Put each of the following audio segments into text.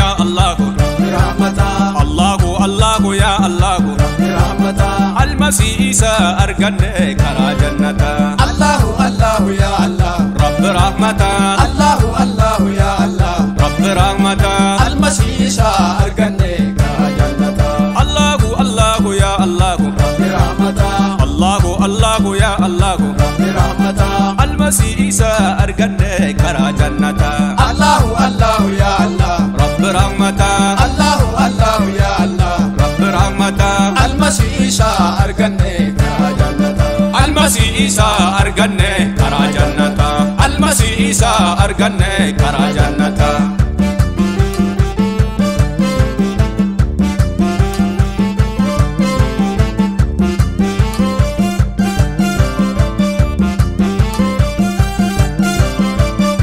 ya Allahu Rabbi rahmata Allahu Allahu ya Allahu Rabbi rahmata Almasih Isa arganne karaa jannata Allahu Allahu ya Allah Rabbi rahmata Allahu Allahu ya Allah Rabbi rahmata Almasih Isa arganne karaa jannata Allahu Allahu ya Allahu Rabbi rahmata Allahu Allahu ya Allahu Rabbi rahmata Almasih Isa arganne karaa jannata Allahu Allahu ya Allah Rabbi rahmata Allahu Allahu ya Allah Rabbi rahmata Almasih Isa arganne karaa jannata Almasih Isa arganne karaa jannata Almasih Isa arganne karaa jannata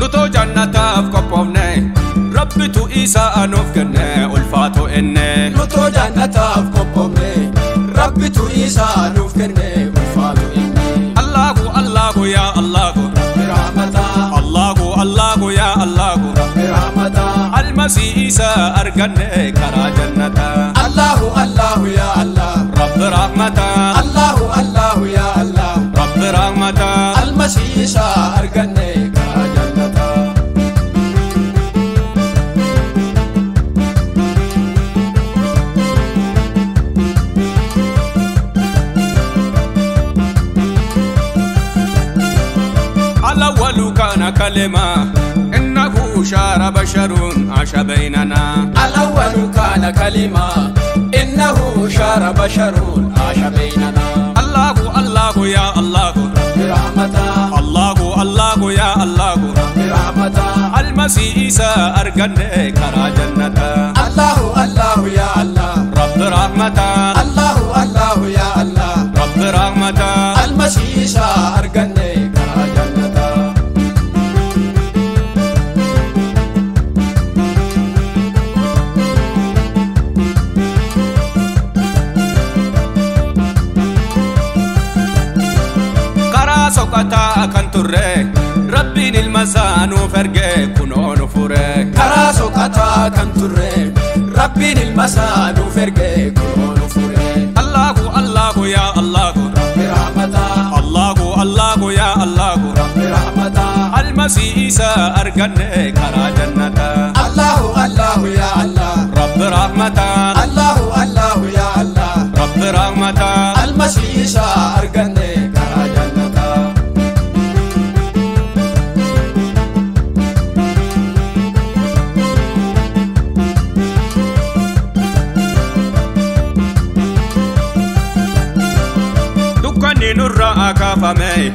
Nutoo jannataaf qophoofne Rabbitu Isa nuuf kenne ulfaatu inni Nutoo jannataaf qophoofne Rabbitu Isa nuuf kenne ulfaatu inni Allahu Allahu ya Allahu Rabbi rahmata Allahu Allahu ya Allahu Rabbi rahmata Almasih Isa arganne karaa jannata Allahu Allahu ya Allah Rabbi rahmata Allahu Allahu ya Allah Rabbi rahmata Almasih Isa arganne karaa jannata الأول كان كلمة إنه شار بشر عاش بيننا الأول كان كلمة إنه شار بشر عاش بيننا الله الله يا الله ربي رحمتا الله الله يا الله ربي رحمتا المسيح عيسى أرجنة كرا جنة الله الله يا الله رب رحمتا الله الله يا الله رب رحمتا المسيح عيسى أرجنة كرا جنة Soqataa kan turre Rabbiin ilma isaa nuuf erge kunoo nu fure. Karaa soqataa kan turre Rabbiin ilma isaa nuuf erge kunoo nu fure. Allahu Allahu ya Allahu Rabbi rahmataa Allahu Allahu ya Allahu Rabbi rahmataa Almasii Isaa arganne karaa jannataa. Allahu Allahu ya Allah Rabbi rahmataa Allahu Allahu ya Allah Rabbi rahmataa Almasii Isaa arganne karaa jannataa. Dukkanni nurraa kaafame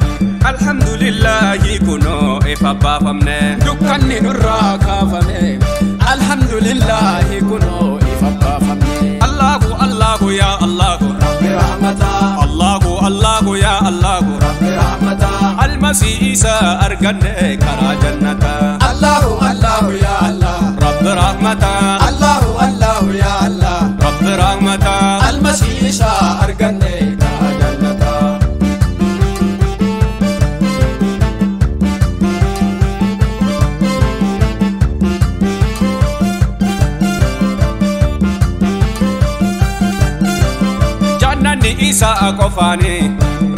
alhamdulillahi kunoo ifa baafamne. Dukkanni nurraa kaafame alhamdulillahi kunoo ifa baafamne. Allahu Allahu ya Allahu Rabbi rahmataa Allahu Allahu ya Allahu Rabbi rahmataa Almasii Isaa arganne karaa jannataa. Allahu Allahu ya Allah Rabbi rahmataa Allahu Allahu ya Allah Rabbi rahmataa Almasii Isaa arganne karaa jannataa. Jannanni Isaa qofaani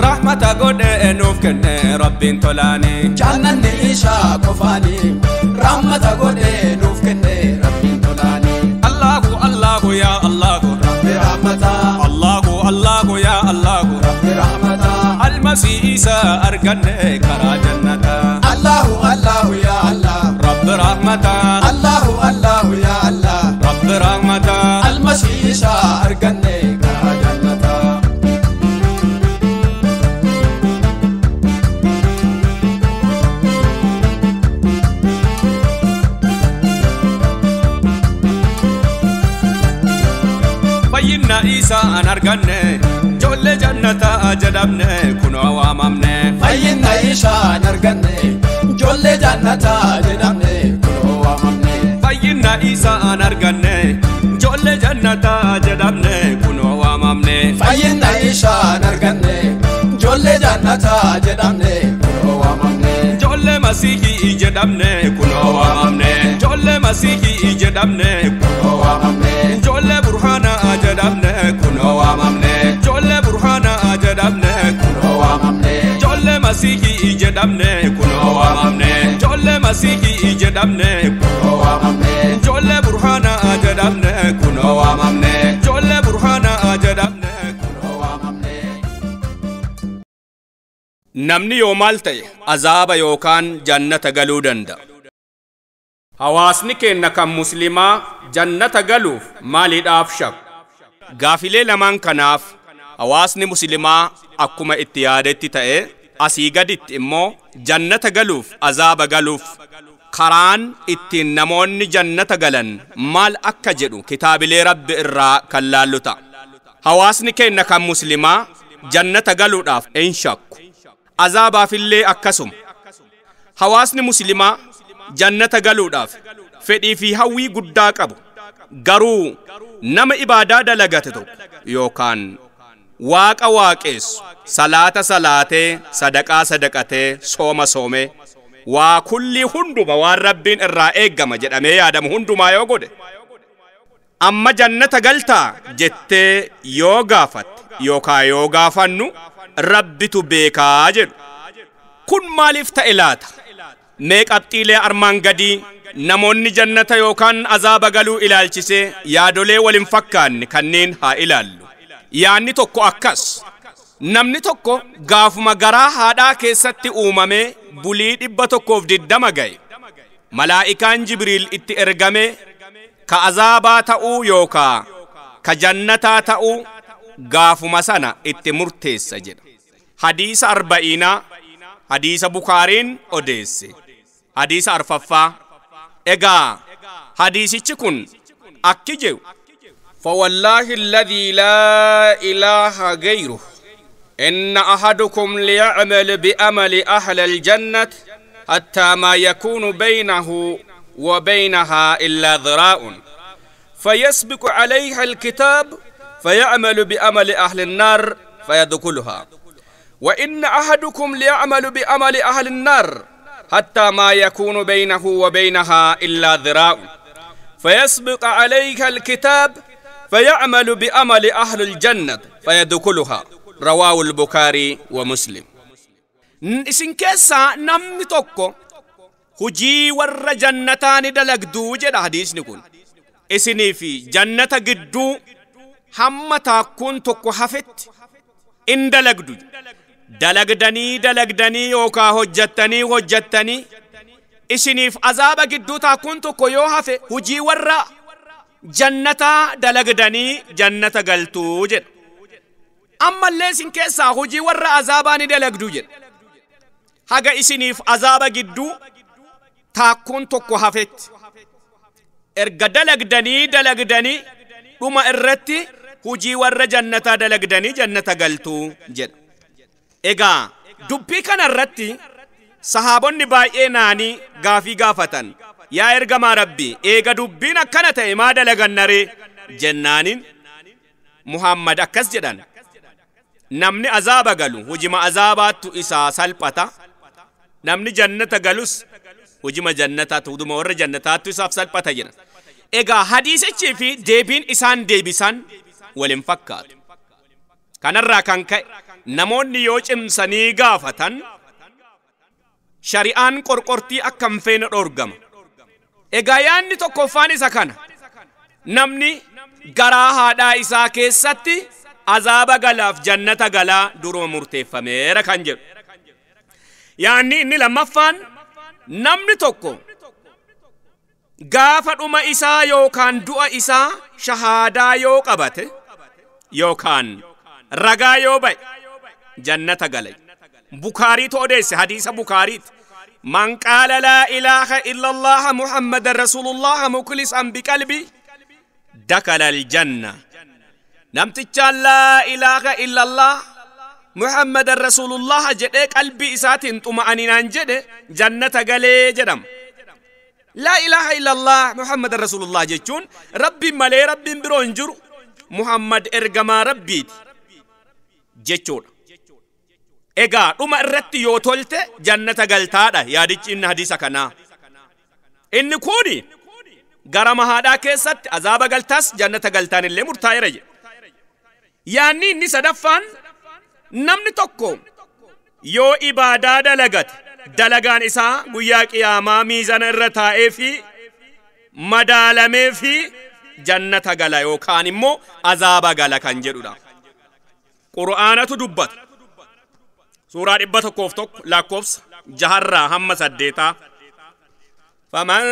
rahmata godhee nuuf kenne Rabbiin tolaani. Jannanni Isaa qofaani rahmata godhee nuuf kenne Rabbiin tolaani. Allahu Allahu ya Allahu Rabbi rahmataa Allahu Allahu ya Allahu Rabbi rahmataa Almasii Isaa arganne karaa jannataa. Allahu Allahu ya Allah Rabbi rahmataa Allahu Allahu ya Allah Rabbi rahmataa Almasii Isaa arganne karaa jannataa. Fayyinna Isaa an arganne ijoollee jannataa jedhamne kunoo waamamne. Fayyinna Isaa an arganne ijoollee jannataa jedhamne kunoo waamamne. Fayyinna Isaa an arganne ijoollee jannataa jedhamne kunoo waamamne. Fayyinna Isaa an arganne ijoollee jannataa jedhamne kunoo waamamne. Ijoollee Masiihii jedhamne kunoo waamamne. Ijoollee Masiihii jedhamne kunoo waamamne. Ijoollee Burhaanaa jedhamne kunoo waamamne. Ijoollee Burhaanaa jedhamne kunoo waamamne. Ijoollee Masiihii jedhamne kunoo waamamne. Ijoollee Masiihii jedhamne kunoo waamamne. Ijoollee Burhaanaa jedhamne kunoo waamamne. Ijoollee Burhaanaa jedhamne kunoo waamamne. Namni yoo maal ta'e azaaba yookaan jannata galuu danda'a. Hawaasni keenya kan musliimaa jannata galuuf maaliidhaaf shakku? Gaafilee lamaan kanaaf hawaasni musliimaa akkuma itti yaadetti ta'e asii gaditti immoo jannata galuuf azaaba galuuf karaan ittiin namoonni jannata galan maal akka jedhu kitaabilee Rabbi irraa kan laallu ta'a. Hawaasni keenya kan musliimaa jannata galuudhaaf hin shakku. Azaabaafillee akkasuma. Hawaasni musliimaa jannata galuudhaaf fedhii fi hawwii guddaa qabu. Garuu nama ibaadaa dalagate tokko yookaan waaqa waaqessu salaata salaatee sadaqaa sadaqatee sooma soomee waa kullii hunduma waan Rabbiin irraa eeggama jedhamee yaadamu hundumaa yoo godhe amma jannata galtaa jettee yoo gaafatte yookaan yoo gaafannu Rabbitu beekaa jedhu. Kun maaliif ta'e laata? Mee qabxiilee armaan gadii namoonni jannata yookaan azaaba galuu ilaalchisee yaadolee waliin fakkaanne kanneen haa ilaallu. Yaanni tokko akkas. Namni tokko gaafuma garaa haadhaa keessatti uumamee bulii 120 ga'e. Malaa'ikaan Jibriil itti ergamee ka azaabaa ta'uu yookaa ka jannataa ta'uu gaafuma sana itti murteessa jedha. Hadiisa 40 hadiisa Bukaariin odeesse. Hadiisa 4ffaa. Egaa hadiisichi kun akki jedhu: فوالله الذي لا إله غيره إن أحدكم ليعمل بأمل أهل الجنة حتى ما يكون بينه وبينها إلا ذراع فيسبق عليها الكتاب فيعمل بأمل أهل النار فيدخلها، وإن أحدكم ليعمل بأمل أهل النار حتى ما يكون بينه وبينها إلا ذراع فيسبق عليها الكتاب فيعمل بأمل أهل الجنة فيدخلها. رواه البخاري ومسلم. Isin keessaa namni tokko hojii warra jannataa ni dalagduu jedha hadiisni kun. Isinii fi jannata gidduu hamma taakkuun tokko hafetti in dalagdu. Dalagdanii dalagdanii yookaan hojjattanii hojjattanii isiniif azaaba gidduu taakkuun tokko yoo hafe hojii warra jannataa dalagdanii jannata galtuu jedha. Ammallee isin keessaa hojii warra azaabaa ni dalagduu jedha. Haga isiniif azaaba gidduu taakkuun tokko hafetti erga dalagdanii dalagdanii dhuma irratti hojii warra jannataa dalagdanii jannata galtuu jedha. Egaa dubbii kana irratti sahaabonni baay'ee naanii gaafii gaafatan. Yaa ergamaa Rabbii, eega dubbiin akkana ta'e maa dalagannaree jennaaniin Muhammad akkas jedhan: namni azaaba galu hojima azaabaattu isaa salphata, namni jannata galus hojima jannataatu huduma warra jannataattu isaaf salphata jedhan. Egaa hadiisichii fi deebiin isaan deebisan waliin fakkaatu. Kanarraa kan ka'e namoonni yoo cimsanii gaafatan shari'aan qorqortii akka hin feene dhoorgama. Egaa yaanni tokkoffaan isa kana. Namni garaa haadhaa isaa keessatti azaaba galaaf jannata galaa duruma murteeffameera kan jedhu. Yaanni inni lammaffaan namni tokko gaafa dhuma isaa yookaan du'a isaa shahaadaa yoo qabate yookaan ragaa yoo ba'e jannata gala. Bukaariitu odeesse, hadiisa Bukaariiti. من قال لا إله إلا الله محمد رسول الله مخلصا بقلبي دخل الجنة. نمتج لا إله إلا الله محمد رسول الله جده قلبي إساتين طمأنينان جده جنة قلي جدم. لا إله إلا الله محمد رسول الله جتون ربي ملي ربي برونجر محمد إرجما ربي جتون. Egaa dhuma irratti yoo tolte jannata galtaadha yaadichi inni hadiisa kanaa. Inni kuni gara haadhaa keessatti azaaba galtaas jannata galtaan illee murtaa'eera jedhe. Yaanni inni sadaffaan namni tokko yoo ibaadaa dalagate dalagaan isaa guyyaa qiyaamaa miizana irra taa'ee fi madaalamee fi jannata gala yookaan immoo azaaba gala kan jedhudha. Qur'aanatu dubbata. Suuraa 101 lakkoofsa 6 hamma 8. فمن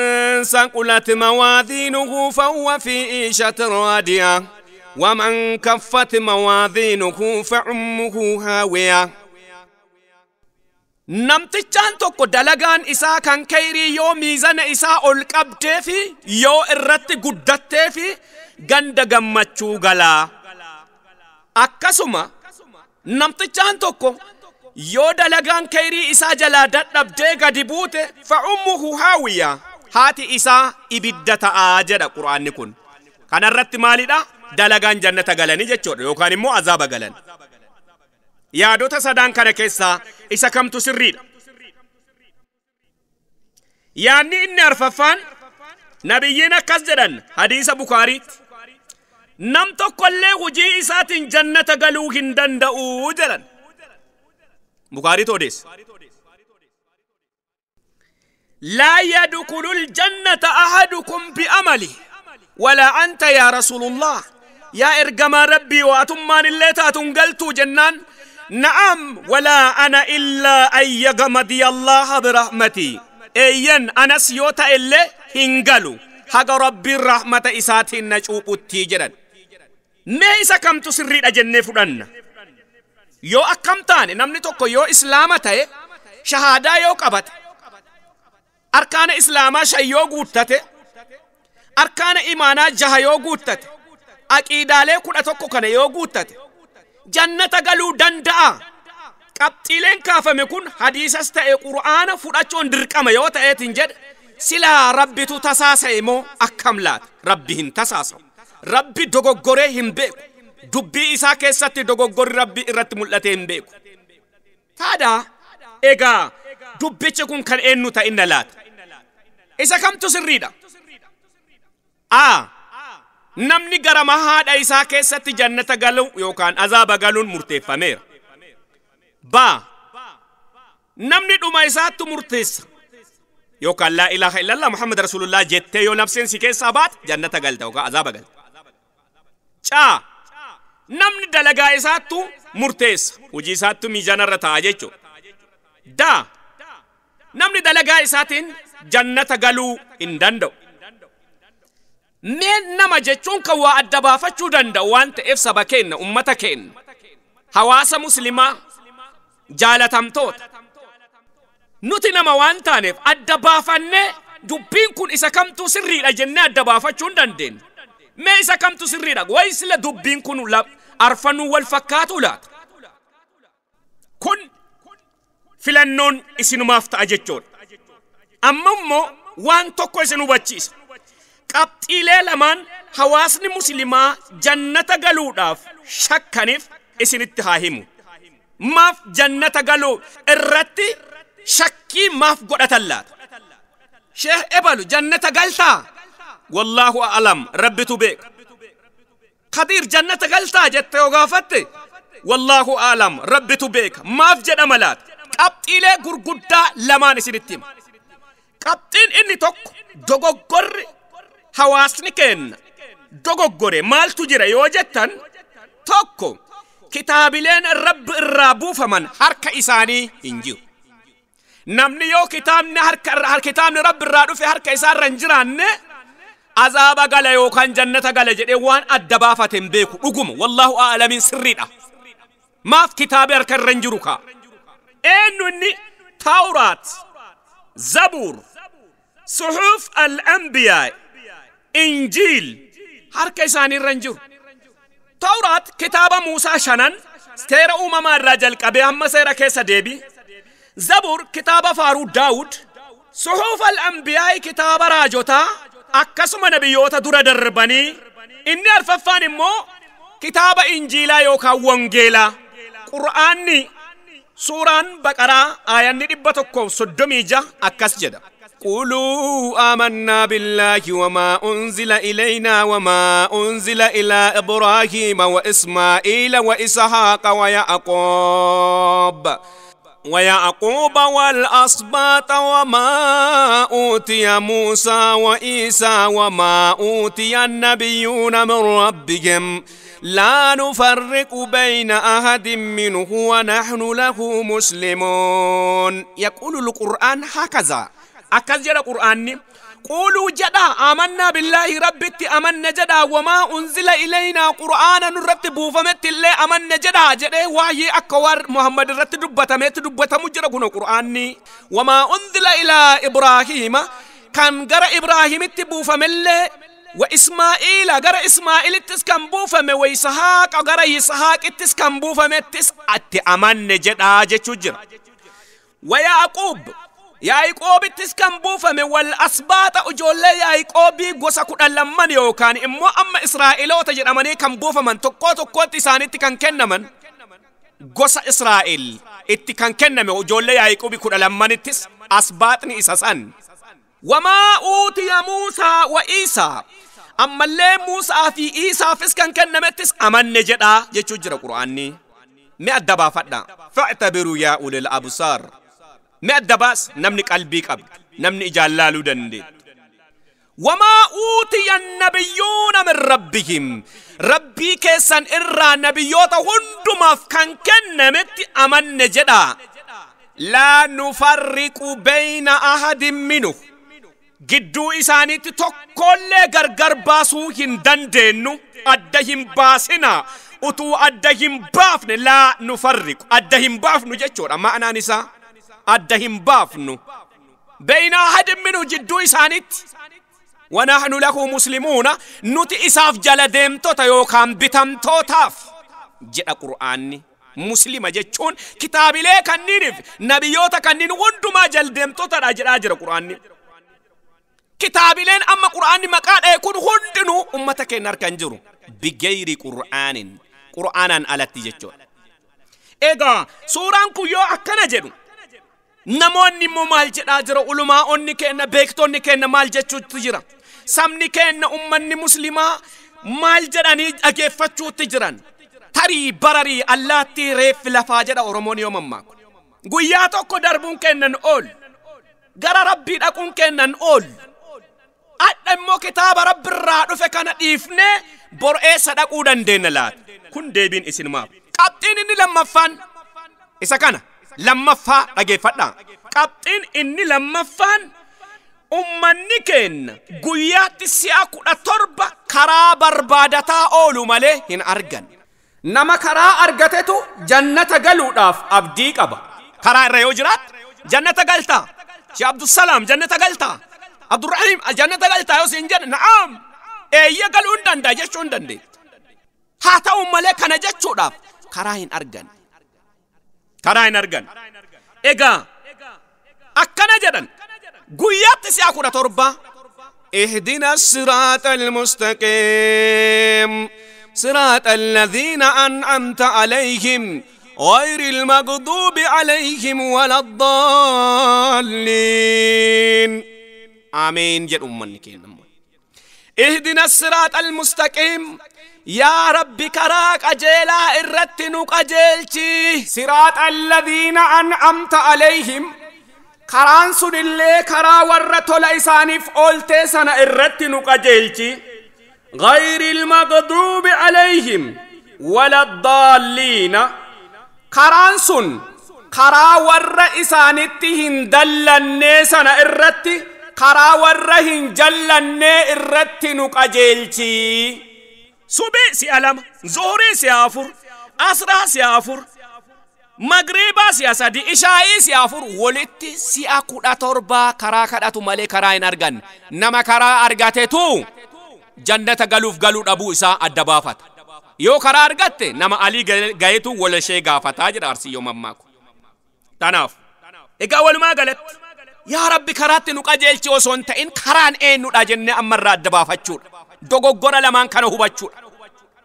ثقلت موازينه فهو في عيشة راضية ومن كفت موازينه فأمه هاوية. Namtichaan tokko dalagaan isaa kan kayrii yoo miizana isaa ol qabdee fi yoo irratti guddattee fi ganda gammachuu galaa. Akkasuma namtichaan tokko yoo dalagaan kayrii isaa jalaa dadhabdee gadi buute fa'ummuhu haawiya, haati isaa ibidda ta'aa jedha Qur'aanni kun. Kanarratti maalidha? Dalagaan jannata galanii jechuudha yookaan immoo azaaba galan. Yaadota sadaan kana keessaa isa kamtu sirriidha? Yaadni inni arfaffaan nabiyyiin akkas jedhan hadiisa Bukaariitti. Nam tokkollee hojii isaatiin jannata galuu hin danda'u jedhan. Bukaariitu odeessa. Laa yadkhulul jannata ahadukum bi'amali walaa anta yaa rasuulullah. Yaa ergamaa rabbii waatummaan illee taatun galtuu jennaan نعم ولا أنا إلا أن يغمدي الله برحمتي. أين أنا سيوتا إلا هنغلو حق ربي الرحمة إساتي نجوب التيجران. ما إسا كم تسرين أجنة فرن يو أكم تاني نمني توكو يو إسلامة شهادة يو قبت أركان إسلاما شيو قوتته أركان إيمانا جها يو قوتته أكيدالي كنا توكو كان يو قوتته jannata galuu danda'a. Qabxiileen kaafame kun hadiisas ta'e Qur'aana fudhachuun dirqama yoo ta'eetiin jedhe silaa rabbitu tasaasa'e moo akkam laata? Rabbi hin tasaasa'u. Rabbi dogoggoree hin beeku. Dubbii isaa keessatti dogoggorri rabbi irratti mul'atee hin beeku. Taadaa egaa dubbichi kun kan eenyu ta'inna laata? Isa kamtu sirriidha? Namni gara haadha isaa keessatti jannata galu yookaan azaaba galuun murteeffameera. Ba namni dhuma isaatti murteessa yookaan laa ilaaha illallah Muhammad Rasulullah jettee yoo nafseen si keessaa baate jannata galta yookaan azaaba galta. Caa namni dalagaa isaattu murteessa hojii isaattu miizaanarra taa'a jechuudha. Daa namni dalagaa isaatiin jannata galuu hin danda'u. Mee nama jechuun kan waa adda baafachuu danda'u waan ta'eef saba keenya, ummata keenya, hawaasa muslimaa jaalatamtoota. Nuti nama waan taaneef adda baafannee dubbiin kun isa kamtu sirriidha jennee adda baafachuu hin dandeenye. Mee isa kamtu sirriidha? Wayi sila dubbiin kun arfanuu wal fakkaatu laata? Kun filannoon isinumaaf ta'a jechuudha. Amma immoo waan tokko isin hubachiisa. Qabxiilee lamaan hawaasni muslimaa jannata galuudhaaf shakkaniif isinitti haa himu. Maaf jannata galuu irratti shakkii maaf godhatan laata? Sheekh Ebalu jannata galtaa? Wallaahu a'lam, rabbitu beeka. Khadiir jannata galtaa jettee yoo gaafatte? Wallaahu a'lam, rabbitu beeka. Maaf jedhama laata? Qabxiilee gurguddaa lamaan isinitti hima. Qabxiin inni tokko dogoggorri hawaasni keenya dogoggore maaltu jira yoo jettan tokko kitaabileen rabbi irraa buufaman harka isaanii hin jiru. Namni yoo kitaabni harka kitaabni rabbi irraa dhufe harka isaarra hin jiraanne azaaba gala yookaan jannata gala jedhee waan adda baafate hin beeku dhuguma wallaahu a'lamiin sirriidha. Maaf kitaabi harka irra hin jiru kaa? Eenyu inni Tawraat, Zabuur, Suxuuf al-Anbiyaa, Injiil harka isaanii irra hin jiru. Tawraat kitaaba Muusaa 5 seera uumamaa irraa jalqabee hamma seera keessa deebi. Zabuur kitaaba faaruu Daawud, Suxuuf al-Anbiyaa kitaaba raajotaa akkasuma nabiyyoota dura darbanii, inni arfaffaan immoo kitaaba Injiilaa yookaan Wangeelaa. Qur'aanni Suuraan Baqaraa aayanni 136 akkas jedha. قولوا آمنا بالله وما أنزل إلينا وما أنزل إلى إبراهيم وإسماعيل وإسحاق ويعقوب والأسباط وما أوتي موسى وعيسى وما أوتي النبيون من ربهم لا نفرق بين أحد منه ونحن له مسلمون. يقول القرآن هكذا. أكذب القرآن قولوا جدا آمنا بالله ربتي آمنا جدا وما أنزل إلينا قرآنا نرتب فمت الله آمنا جدا جدا وحي أكوار محمد رتب بتمت بتمجر كنا قرآني وما أنزل إلى إبراهيم كان جرى إبراهيم تبو فمل وإسماعيل جرى إسماعيل تسكن بو فم وإسحاق جرى إسحاق تسكن بو فم تس أت آمنا جدا جتشجر ويعقوب يعقوب تسكن بوفم والأسباط أجول يعقوب غوسا كودان لمن يوكان إمو أما إسرائيل وتجرمني كان بوفمن تكو تكو تساني تكن كنمن غوسا إسرائيل اتكن كنم أجول يعقوب كودان لمن تس أسباطني إساسان وما أوتي موسى وعيسى أما اللي موسى في عيسى فسكن كنم تس أمن نجدا يچجر قرآني ما أدبا فدا فاعتبروا يا أولي الأبصار ما الدباس نمني قلبي قبل نمني جلالو دندي وما أوتي النبيون من ربهم ربي كيسان إرى نبيوتا هندما كان كنمت أمن نجدا لا نفرق بين أحد منه جدو إساني تتوكل غرغر باسو هندندنو أدهم باسنا أتو أدهم بافن لا نفرق أدهم بافن جتشور أما أنا نسا أدهم بافنو بين أحد منه جدو إسانيت ونحن له مسلمون نتي إساف جلدم توتا يوكام بتم توتاف جاء قرآني مسلمة جتشون كتابي لي كنينف نبيوتا كنين وندما جلدم توتا أجر أجر قرآني كتابي لين أما قرآني مقال يكون هندنو أمتك نركنجرو بغير قرآن قرآنا ألتي جتشون إيغا سوران كيو أكنا جدو namoonni immoo maal jedhaa jira ulumaa'onni keenna beektonni keenna maal jechuutti jira sabni keenna ummanni muslimaa maal jedhanii dhageeffachuutti jiran tarii bararii allaattii reeffi lafaa jedha Oromoon yoo mammaaku guyyaa tokko darbuun kennan ool gara rabbii dhaquun kennan ool adha immoo kitaaba rabbirraa dhufe kana dhiifnee bor eessa dhaquu dandeenya laata kun deebiin isinumaaf qabxiin inni lammaffaan isa kana lammaffaa dhageeffadhaa qabxiin inni lammaffaan ummanni keenya guyyaatti si'a 17 karaa barbaadataa oolu malee hin argan. Nama karaa argatetu jannata galuudhaaf abdii qaba. Karaa irra yoo jiraat jannata galtaa. Shee Abdusalaam jannata galtaa. Abdurrahiim jannata galtaa yoo siin jedhe na'am eeyya galuu hin danda'a jechuu hin dandeettu. Haa ta'u malee kana jechuudhaaf karaa hin argan. Karaa hin argan. Egaa akkana jedhan guyyaatti si'a 17 اهدنا الصراط المستقيم صراط الذين أنعمت عليهم غير المغضوب عليهم ولا الضالين آمين jedhu ummanni keenya. اهدنا الصراط المستقيم يا ربي كراك أجيلا إرتنك أجيلتي صراط الذين أنعمت عليهم كران سن اللي كرا ورتو لإسانف أولتي سنة إرتنك أجيلتي غير المغضوب عليهم ولا الضالين كران سن كرا ور إسانتهن دلني سنة إرتي كرا ورهن جلني إرتنك أجيلتي subii si'a 2 zuhurii si'a 4 asraa si'a 4 magriibaa si'a 3 ishaa'ii si'a 4 walitti si'a 17 karaa kadhatu malee karaa hin argan. Nama karaa argatetu jannata galuuf galuu dhabuu isaa adda baafata. Yoo karaa argatte nama alii gaheetu wal ishee gaafataa jedha Arsii yoo mammaaku. Tanaaf egaa walumaa galatti yaa Rabbi karaatti nu qajeelchi osoo hin ta'in karaan eenyudha jennee ammarraa adda baafachuudha. Dogoggora lamaan kana hubachuudha.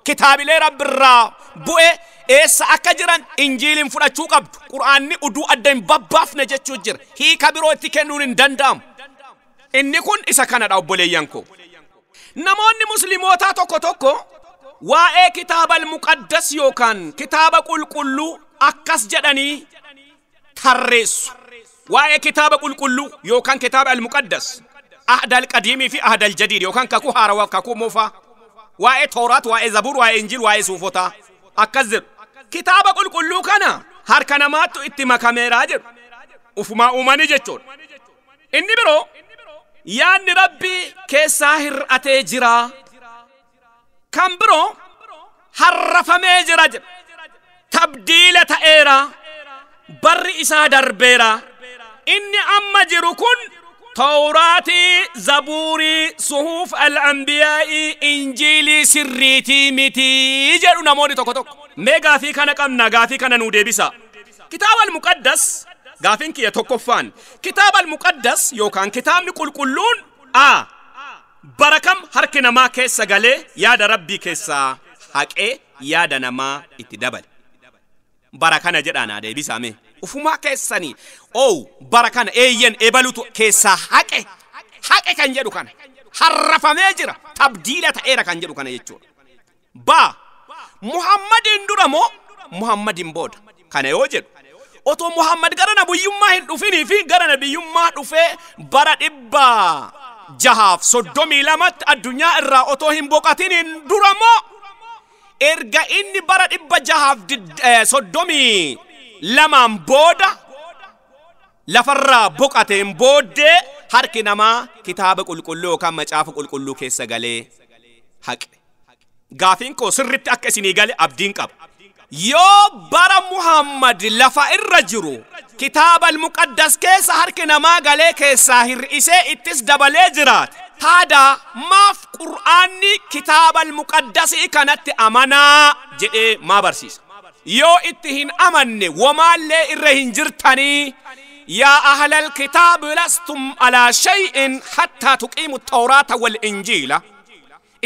Kitaabilee Rabbirraa bu'e eessa akka jiran Injiiliin fudhachuu qabdu. Qur'aanni uduu adda hin babbaafne jechuu jira. Hiika biroo itti kennuun hin danda'amu. Inni kun isa kanadha obboleeyyan koo. Namoonni muslimootaa tokko tokko waa'ee kitaaba al-muqaddas yookaan kitaaba qulqulluu akkas jedhanii tarreessu. Waa'ee kitaaba qulqulluu yookaan kitaaba al-muqaddas ahda al-qadiimii fi ahda al-jadiid yookaan kakuu haarawaa kakuu moofaa, waa'ee Tooraat, waa'ee Zabuur, waa'ee Injiil, waa'ee suufotaa akkas jedhu. Kitaaba qulqulluu kana harka namaattu itti makameeraa jedhu. Ufumaa uumanii jechuudha. Inni biroo yaadni Rabbii keessaa hir'atee jira. Kan biroo harrafamee jira jedhu. Tabdiila ta'eera. Barri isaa darbeera. Inni amma jiru kun Tawraatii, Zabuurii, Suhuuf al-Anbiyaa'ii, Injiilii sirriitii mitii jedhu namoonni tokko tokko. Mee gaafii kana qabna, gaafii kana nuu deebisa. Kitaaba al-Muqaddas, gaafiin kiyya tokkoffaan, kitaaba al-Muqaddas yookaan kitaabni qulqulluun A. Bara kam harki namaa keessa galee yaada Rabbii keessaa haqee yaada namaa itti dabale? Bara kana jedhaa naa deebisaa mee. Ufumaa keessanii oo bara kana eeyyen ebalutu keessaa haqe haqe kan jedhu kana harrafamee jira, tabdiila ta'eera kan jedhu kana jechuudha. Ba Muhammadiin dura moo Muhammadiin booda? Kana yoo jedhu otoo Muhammad gara nabiyyummaa hin dhufinii fi gara nabiyyummaa dhufee bara 632 addunyaa irraa otoo hin boqotiniin dura moo erga inni bara 632 booda lafarraa boqoteen booddee harki namaa kitaaba qulqulluu yookaan macaafa qulqulluu keessa galee haqe? Gaafiin koo sirritti akka isinii gale abdiin qaba. Yoo bara Muhammad lafa irra jiru kitaaba al-muqaddas keessa harki namaa galee keessaa hir'isee ittis dabalee jiraate, taadaa maaf Qur'aanni kitaaba al-muqaddasii kanatti amanaa jedhee maa barsiisa? Yoo itti hin amanne womaallee irra hin jirtanii. Yaa ahlal kitaabi lastum alaa shay'in hattaa tuqiimu tawraata wal injiila.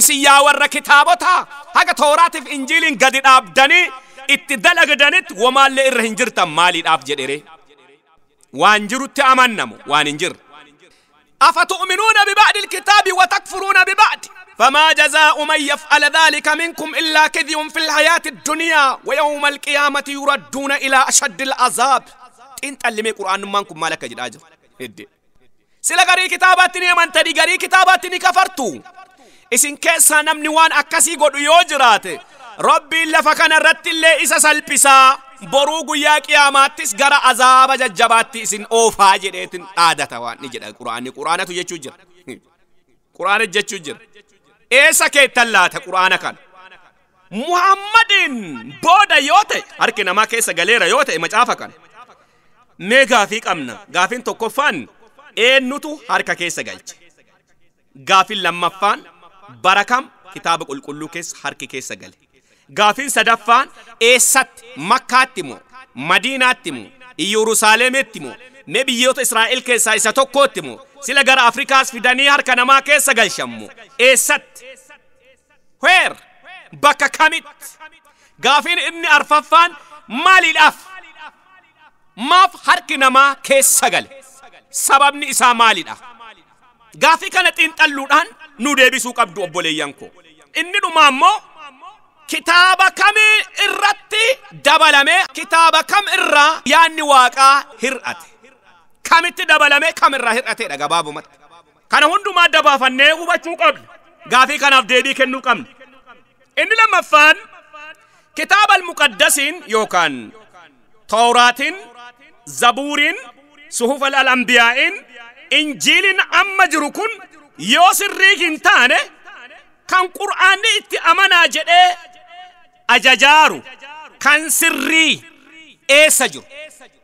Isin yaa warra kitaabotaa haga Tawraatiif Injiiliin gadi dhaabdanii itti dalagdanitti womaallee irra hin jirtan maaliidhaaf jedhere? Waan jirutti amannamu waan hin jirre. أفتؤمنون ببعض الكتاب وتكفرون ببعض فما جزاء من يفعل ذلك منكم إلا كذي في الحياة الدنيا ويوم القيامة يردون إلى أشد العذاب. انت اللي مي قرآن منكم مالك جد أجر سلا غري كتاباتني من تدي غري كتاباتني كفرتو isin keessaa namni waan akkasii godhu yoo jiraate Rabbiin lafa kana irratti illee isa salphisaa, boruu guyyaa qiyaamaattis gara azaaba jajjabaatti isin oofaa jedheetin dhaadata waan ni jedha Qur'aanni. Qur'aanatu jechuu jira. Qur'aana jechuu jira. Eessa keettan laata Qur'aana kana? Muhammadin booda yoo ta'e harki namaa keessa galeera yoo ta'e macaafa kana. Mee gaafii qabna. Gaafiin tokkoffaan eenyutu harka keessa galche? Gaafiin lammaffaan bara kam kitaaba qulqulluu keessa harki keessa gale? Gaafiin sadaffaan eessatti? Makkaatti moo Madiinaatti moo Yerusaalemitti moo mee biyyoota Israa'el keessaa isa tokkootti moo sila gara Afrikaas fidanii harka namaa keessa galchan moo eessatti? Where? Bakka kamitti? Gaafiin inni arfaffaan maaliidhaaf? Maaf harki namaa keessa gale? Sababni isaa maalidha? Gaafii kana xiinxalluudhaan nu deebisuu qabdu obboleeyyan koo. Inni dhumaa immoo kitaaba kamii irratti dabalamee kitaaba kam irraa yaanni waaqaa hir'ate? Kamitti dabalamee kam irraa hir'ateedha gabaabumatti. Kana hundumaa dabaafannee hubachuu qabna. Gaafii kanaaf deebii kennuu qabna. Inni lammaffaan kitaaba al-muqaddasiin yookaan Tawraatiin, Zabuuriin, Suhuf al-Anbiyaa'iin, Injiiliin amma jiru kun yoo sirrii hin taane kan Qur'aanni itti amanaa jedhee ajajaaru kan sirrii eessa jiru?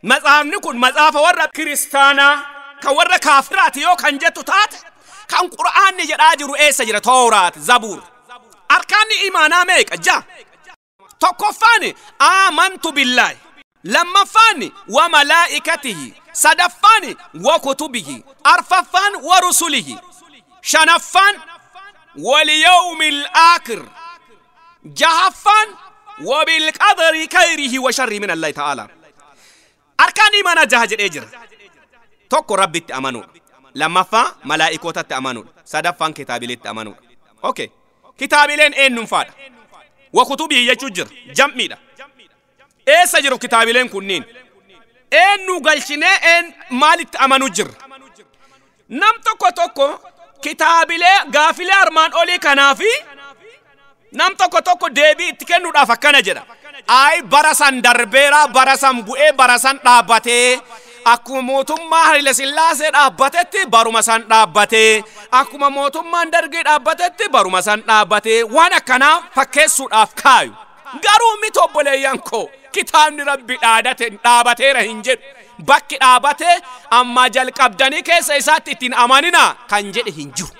Matsaafni kun matsaafa warra kiristaanaa kan warra kaafiraati yoo kan jettu taate kan Qur'aanni jedhaa jiru eessa jira? Tawraat, Zabuur. Arkaanni imaanaa meeqa? 6. Tokkoffaan aamantu billaahi, lammaffaan wa malaa'ikatihi, sadaffaan wa kutubihi, arfaffaan wa rusulihi, shanaffaan wal yawmil aakhir. Jahaffaan wabilqadari khayrihi wa sharrihi min Allahi ta'ala. Arkaan iimaanaa jaha jedhee jira. Tokko Rabbitti amanuudha. Lammaffaa malaa'ikootatti amanuudha. Sadaffaan kitaabileetti amanuudha. Okay. Kitaabileen eenyuun faadha? Wa kutubii jechuu jira. Jam'iidha. Eessa jiru kitaabileen kunniin? Eenyu galchinee een maalitti amanuu jirra? Nam tokko tokko kitaabilee gaafilee armaan olii kanaafi nam tokko tokko deebii itti kennuudhaaf akkana jedha. Ay bara san darbeera, bara san bu'ee, bara san dhaabbatee, akkuma mootummaa Haile Sillaasee dhaabbatetti baruma san dhaabbatee, akkuma mootummaan Dargii dhaabbatetti baruma san dhaabbatee, waan akkanaa fakkeessuudhaaf kaayu. Garuu miti obboleeyyan koo, kitaabni Rabbi dhaabateera hin jedhu. Bakki dhaabatee amma jalqabdanii keessa isaatti ittiin amaninaa kan jedhe hin jiru.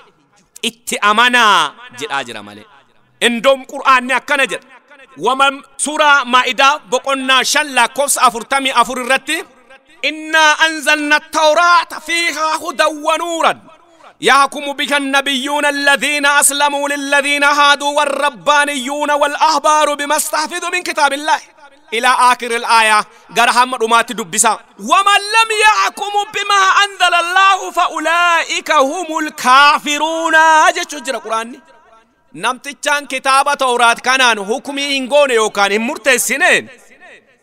Itti amanaa jedhaa jira malee. Indoom Qur'aanni akkana jedha. Wama suuraa Maa'idaa boqonnaa 5 lakkoofsa 44 irratti innaa anzalna tawraata fiihaa hudan wa nuuran يحكم بها النبيون الذين أسلموا للذين هادوا والربانيون والأحبار بما استحفظوا من كتاب الله إلى آخر الآية. غرهم رمات دبسا. ومن لم يحكم بما أنزل الله فأولئك هم الكافرون. جت القرآن. Namtichaan kitaaba Tawraat kanaan hukumii hin goone yookaan hin murteessineen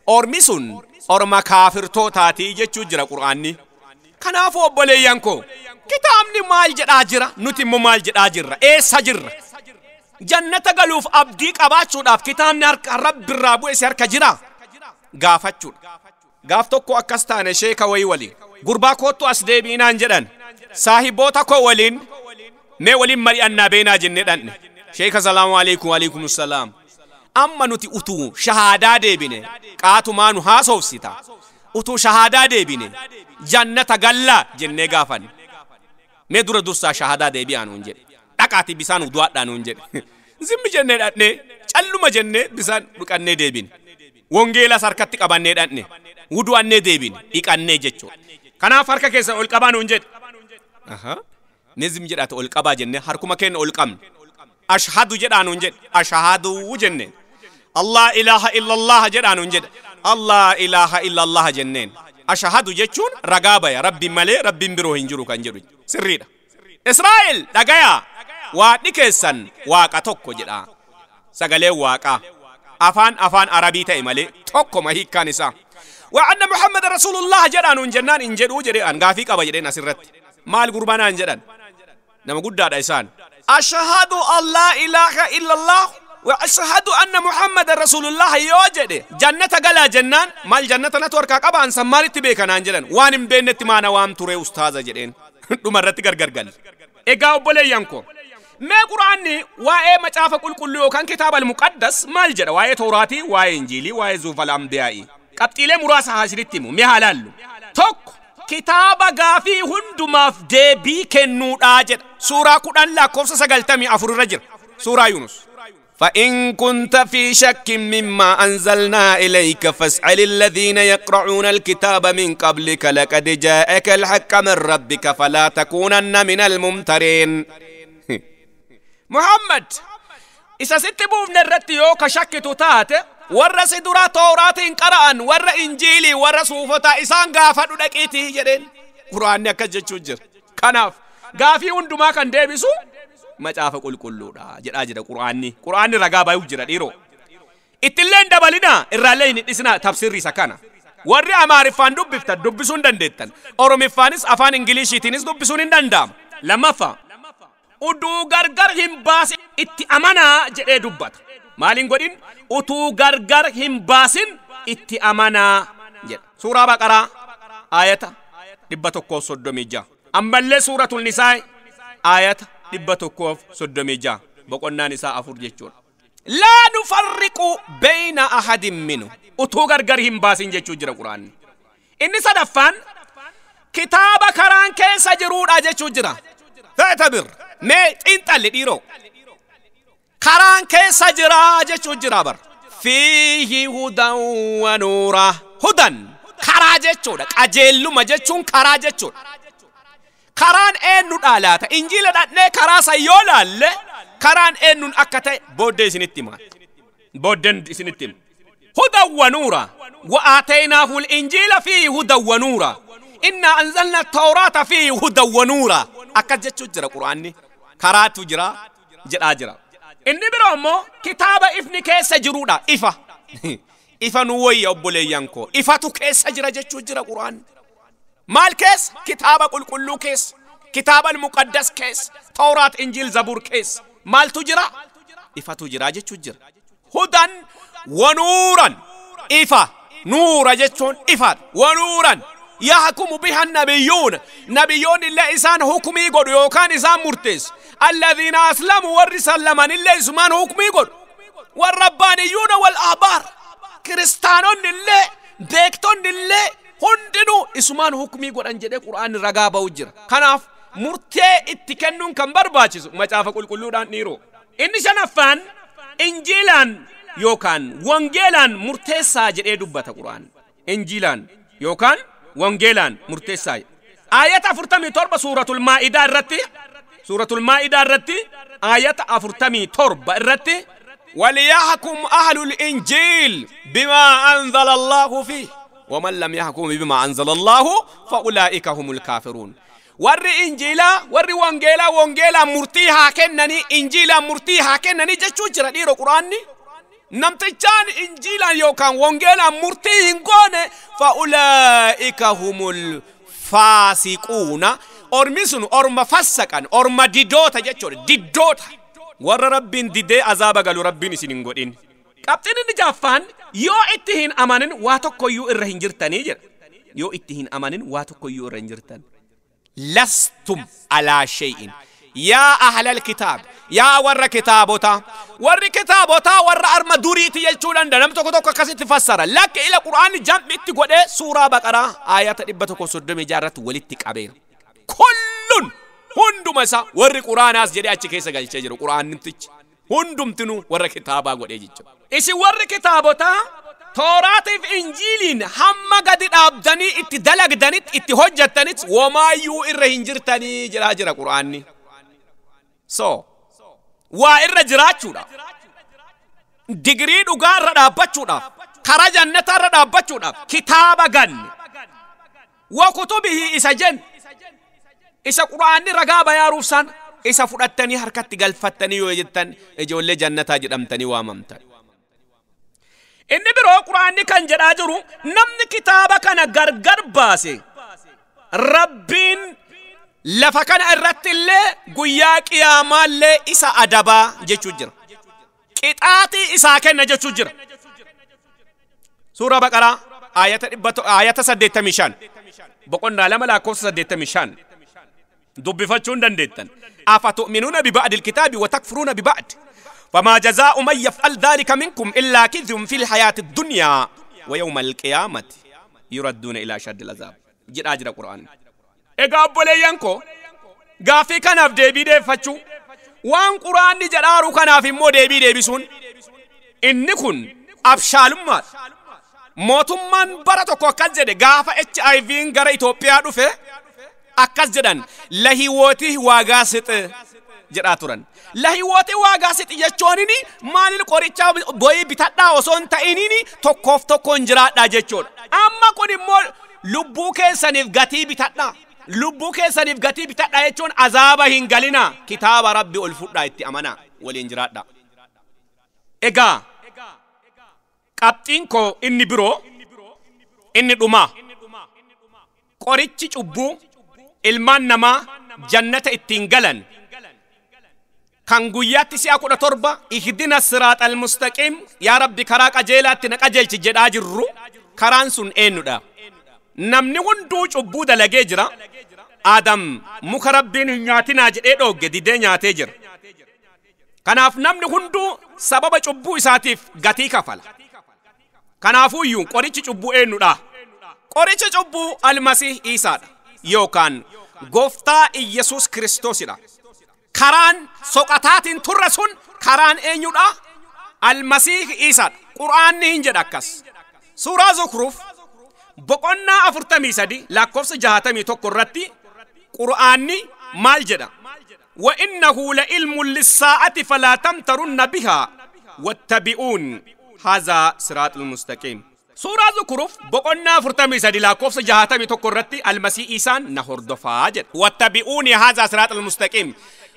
ormi sun orma kaafirtootaatii jechuu jira Qur'aanni. Kanaafuu obboleeyyan koo, kitaabni maal jedhaa jira? Nuti immoo maal jedhaa jirra? Eessa jirra? Jannata galuuf abdii qabaachuudhaaf kitaabni harka Rabbirraa bu'e si harka jira? Gaafachuudha. Gaaf tokko akkas taane sheeka wayii waliin gurbaa koottu as deebiinaan jedhan, saahiboota koo waliin mee waliin mari'annaa beenaa jennee dhanne. Sheeka salaamu alaikum wa alaikum salaam. Amma nuti utuu shahaadaa deebine qaatumaa nu haasofsita. Utuu shahaadaa deebine jannata gallaa jennee gaafanne. Mee dura dursaa shahaadaa deebi'aa nuun jedhe. Dhaqaatii bisaan udu'aadhaa nuun jedhe. Zimmi jennee dhaqnee calluma jennee bisaan dhiqannee deebine. Wangeelas harkatti qabannee dhaqne. Wudu'annee deebine dhiqannee jechuudha. Kanaaf harka keessan ol qabaa nuun jedhe. Mee zimmi jedhaate ol qabaa jennee harkuma keenya ol qabne. Ashhadu jedhaa nuun jedhe. Ashhadu jenneen. Allah ilaha illallah jedhaa nuun jedhe. Allah ilaha illallah jenneen. Ashhadu jechuun ragaa baya Rabbiin malee Rabbiin biroo hin jiru kan jedhu sirriidha. Israa'el dhagayaa waaqni keessan waaqa tokko jedha. Sagalee waaqaa afaan Arabii ta'e malee tokkoma hiikkaan isaa. Wa anna Muhammad Rasulullah jedhaa nuun jennaan hin jedhuu jedhee an gaafii qaba jedheen asirratti. Maal gurbaanaan jedhan? Nama guddaadha isaan. Ashhadu an laa ilaaha illallah wa ashhadu anna Muhammadan Rasulullah yoo jedhe jannata galaa jennaan maal jannata natu harkaa qaba ansan maalitti beekanaan jedhan waan hin beeknetti maana waam ture ustaaza jedheen. Dhuma irratti gargar galle. Egaa obboleeyyan koo, mee Qur'aanni waa'ee macaafa qulqulluu yookaan kitaaba al-muqaddas maal jedha? Waa'ee Tawraatii, waa'ee Injiilii, waa'ee Zuufal Anbiyaa'ii. Qabxiilee muraasa haa isinitti himu, mee haa laallu. Tokko, kitaaba gaafii hundumaaf deebii kennuudhaa jedha. Suuraa 10 lakkoofsa 94 irra jira. Suuraa Yunus. فإن كنت في شك مما أنزلنا إليك فاسأل الذين يقرؤون الكتاب من قبلك لقد جاءك الحق من ربك فلا تكونن من الممترين. محمد إذا ست بوفن الرت يوكا شك تتات ورا سدرا توراة قرآن ورا إنجيلي ورا صوفتا إسان غافة لكيتي جرين قرآن يكجج كناف غافي وندما كان ديبسو macaafa qulqulluudha jedhaa jira Qur'aanni. Qur'aanni ragaa baay'uu jira dhiiroo. Ittillee hin dabalinaa irraallee hin dhisinaa tafsirri isa kana. Warri Amaariffaan dubbiftan dubbisuu hin dandeettan. Oromiffaanis afaan Ingiliishiitiinis dubbisuun hin danda'amu. Lammaffaa utuu gargar hin baasin itti amanaa jedhee dubbata. Maaliin godhin? Utuu gargar hin baasin itti amanaa jedha. Suuraa Baqaraa aayata 136. Ammallee suuratul Nisaa aayata 136 boqonnaan isaa 4 jechuudha. Laa nufarriqu bayna ahadin minhu. Utuu gargar hin baasin jechuu jira Qur'aanni. Inni sadaffaan kitaaba karaan keessa jiruudha jechuu jira. Fa'tabir mee xiinxalli dhiiroo. Karaan keessa jira jechuu jira bar. Fiihi hudan wa nuura. Hudan karaa jechuudha. Qajeelluma jechuun karaa jechuudha. Karaan eenyudha laata? Injiila dhaqnee karaa san yoo laalle karaan eenyuun akka ta'e booddee isinitti hima. Booddeen isinitti himu. Hudan wa nuura wa aataynaahu al-injiila fiihi hudan wa nuura innaa anzalna at-tawraata fiihi hudan wa nuura akkas jechuu jira qur'aanni karaatu jira jedhaa jira. Inni biroo immoo kitaaba ifni keessa jiruudha ifa. Ifa nu wayya obboleeyyan koo ifatu keessa jira jechuu jira qur'aanni. Maal keessa? Kitaaba qulqulluu keessa, kitaaba al-muqaddas keessa, tawraat, injiil, zabuur keessa maaltu jira? Ifatu jira jechuu jira. Hudan wa nuuran ifa nuura jechuun ifaadha. Wa nuuran yahkumu biha nabiyyuuna nabiyyoonni illee isaan hukumii godhu yookaan isaan murteessu. Alladhiina aslamu warri sallaman illee isumaan hukumii godhu. Warrabbaaniyyuuna wal ahbaar kiristaanonni illee beektonni illee hundinuu isumaan hukumii godhan jedhee qur'aanni ragaa ba'u jira. Kanaaf murtee itti kennuun kan barbaachisu macaafa qulqulluudhaan dhiiroo. Inni shanaffaan injiilaan yookaan wangeelaan murteessaa jedhee dubbata qur'aan. Injiilaan yookaan wangeelaan murteessaa. Aayata 47 suuratul maa'idaa irratti suuratul maa'idaa irratti aayata 47 irratti وليحكم أهل الإنجيل بما أنزل الله فيه ومن لم يحكم بما أنزل الله فأولئك هم الكافرون. warri injiilaa warri wangeelaa wangeelaa murtii haa kennanii injiilaa murtii haa kennanii jechuu jira dhiiroo qur'aanni. Namtichaan injiilaan yookaan wangeelaan murtii hin goone fa'ulaa'ika humul faasiquuna. Ormi sun orma fassaqan orma didoota jechuudha diddoota warra rabbiin didee azaaba galu rabbiin isin hin godhin. Qabxiin inni jaaffaan yoo itti hin amanin waa tokkoyyuu irra hin jirtanii jedha. Yoo itti hin amanin waa tokkoyyuu irra hin jirtan. Lastum alaa shay'in. Yaa ahlal kitaab yaa warra kitaabota warri kitaabota warra arma duriiti jechuu danda'a nam tokko tokko akkasitti fassara lakki ila qur'aanni jam'itti godhee suuraa baqaraa aayata 136 irratti walitti qabeera. Kullun hunduma isaa warri qur'aanaas jedhee achi keessa galchee jiru qur'aannimtichi hundumtinuu warra kitaabaa godhee jechuudha. Isin warri kitaabotaa tooraatiif injiiliin hamma gadi dhaabdanii itti dalagdanitti itti hojjettanitti womaayyuu irra hin jirtanii jedhaa jira qur'aanni. So waa irra jiraachuudhaaf digirii dhugaa irra dhaabbachuudhaaf karaa jannataa irra dhaabbachuudhaaf kitaaba ganne wa kutubihi isa jenne isa qur'aanni ragaa bayaaruuf san isa fudhattanii harkatti galfattanii yoo jettan ijoollee jannataa jedhamtanii waamamtan. Inni biroo qur'aanni kan jedhaa jiru namni kitaaba kana gargar baase rabbiin lafa kana irratti illee guyyaa qiyaamaa illee isa adabaa jechuu jira. Qixaatii isaa kenna jechuu jira. Suuraa Baqaraa aayata 85 boqonnaa 2 lakkoofsa 85 dubbifachuu hin dandeettan. Afatu'minuuna biba'di alkitaabi wa takfuruuna biba'd فما جزاء من يفعل ذلك منكم إلا خزي في الحياة الدنيا ويوم القيامة يردون إلى أشد العذاب. jedhaa jira qur'aanni. Egaa obboleeyyan koo gaaffii kanaaf deebii deeffachuu waan qur'aanni jedhaaru kanaaf immoo deebii deebisuun inni kun abshaalummaadha. Mootummaan bara tokko akkas jedhe gaafa HIV'n gara Itoophiyaa dhufe akkas jedhan lahiwootii waagaa sixi jedhaa turan. Lahiwootii waagaa sixi jechuun maalil qoricha boyii bitadhaa osoo hin ta'iniin tokkoof tokkoon jiraadhaa jechuudha. Amma kun immoo lubbuu keessaniif gatii bitadhaa. Lubbuu keessaniif gatii bitadhaa jechuun azaaba hin galinaa kitaaba rabbi ol fudhaa itti amanaa waliin jiraadhaa. Egaa qabxiin koo inni biroo inni dhumaa qorichi cubbuu ilmaan namaa jannata ittiin galan kan guyyaatti si'a 17 ihdina siraaxal almustaqiim yaa rabbi karaa qajeelaatti na qajeelchi jedhaa jirru karaan sun eenyudha? Namni hunduu cubbuu dalagee jira. Aadam muka rabbiin hin nyaatinaa jedhee dhoogge didee nyaatee jira. Kanaaf namni hunduu sababa cubbuu isaatiif gatii kafala. Kanaafuyyuu qorichi cubbuu eenyudha? Qorichi cubbuu Almasiih Iisaadha yookaan gooftaa Iyyasuus Kiristoosidha. Karaan soqataatiin turre sun karaan eenyudha? Almasiih Iisaadha. Qur'aanni hin jedha akkas. Suuraa Zukruuf boqonnaa 43 lakkoofsa 61 irratti qur'aanni maal jedha? Wa innahu la ilmun lissaa'ati falaa tamtarunna bihaa Wattabi'uun haazaa siraaxul mustaqiim. Suuraa Zukuruf boqonnaa 43 lakkoofsa 61 irratti Almasii Iisaan na hordofaa jedha. Wattabi'uuni haazaa siraaxul mustaqiim.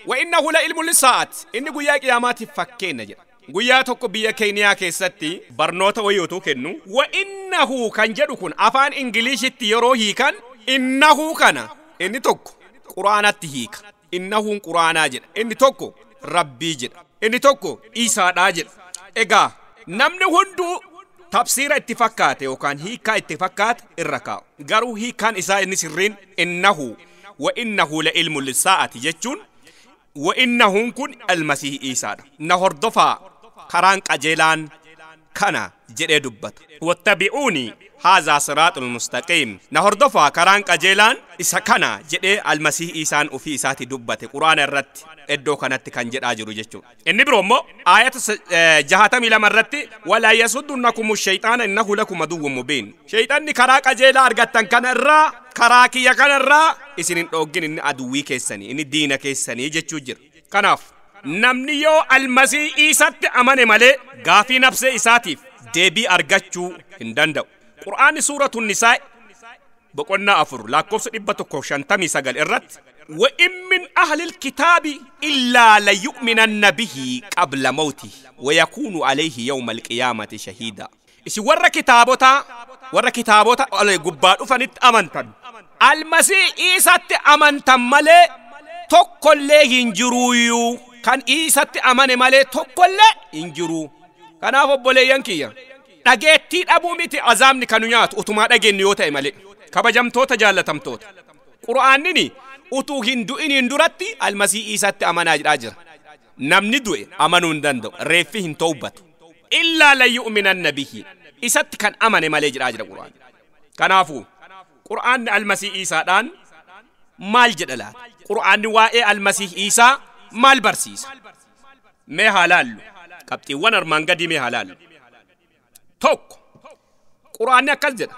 Wa innahu la ilmu lissaa'at. Inni guyyaa qiyaamaatiif fakkeenya jedha. Guyyaa tokko biyya Keeniyaa keessatti barnoota wayiitu kennu. Wa innahu kan jedhu kun afaan Ingiliishitti yeroo hiikan innahu kana inni tokko Quraanatti hiika. Innahuun Quraanaa jedha. Inni tokko Rabbii jedha. Inni tokko Iisaadhaa jedha. Egaa namni hunduu tafsiira itti fakkaate yookaan hiikaa itti fakkaate irra kaa'u. Garuu hiikaan isaa inni sirriin innahu wa innahu la ilmu lissaa'ati jechuun wa innahuun kun Almasiih Iisaadha. Na hordofaa karaan qajeelaan kana jedhee dubbata. Wattabi'uuni haazaa siraaxul mustaqiim. Na hordofaa karaan qajeelaan isa kana jedhee Almasiih Iisaan ofii isaati dubbate Quraana irratti iddoo kanatti kan jedhaa jiru jechuudha. Inni biroo immoo aayata 62 irratti walaa yasudunnakum shayxaana innahu lakum aduwwun mubiin. Shayxanni karaa qajeelaa argattan kana irraa karaa kiyya kana irraa isin hin dhoggin, inni aduwwii keessanii inni diina keessanii jechuu jira. Kanaaf namni yoo Almasii Iisatti amane malee gaafii nafsee isaatiif deebii argachuu hin danda'u. Qur'aanni suuratu Nisaa boqonnaa 4 lakkoofsa 159 irratti wa in min ahlil kitaabi illaa layu'minanna bihi qabla mawtihi wa yakuunu alayhi yawma alqiyaamati shahiida. Isin warra kitaabota gubbaa dhufanitti amantan Almasii Iisatti amantan malee tokkollee hin jiruuyyuu. Kan Iisatti amane malee tokkollee hin jiru. Kanaaf obboleeyyan kiyya dhageettii dhabuu miti azaabni kan nu nyaatu utumaa dhageenyu yoo ta'e malee. Kabajamtoota jaallatamtoota, Qur'aannini utuu hin du'iniin duratti Almasii Iisatti amanaa jedhaa jira. Namni du'e amanuu hin danda'u, reeffi hin tawbatu. Illaa layu'minanna bihi, isatti kan amane malee jedhaa jira Qur'aanni. Kanaafuu Qur'aanni Almasii Iisaadhaan maal jedha laata? Qur'aanni waa'ee Almasii Iisaa maal barsiisa? Mee haa laallu. Qabxiiwwan armaan gadii mee haa laallu. Tokko, Qur'aanni akkas jedha.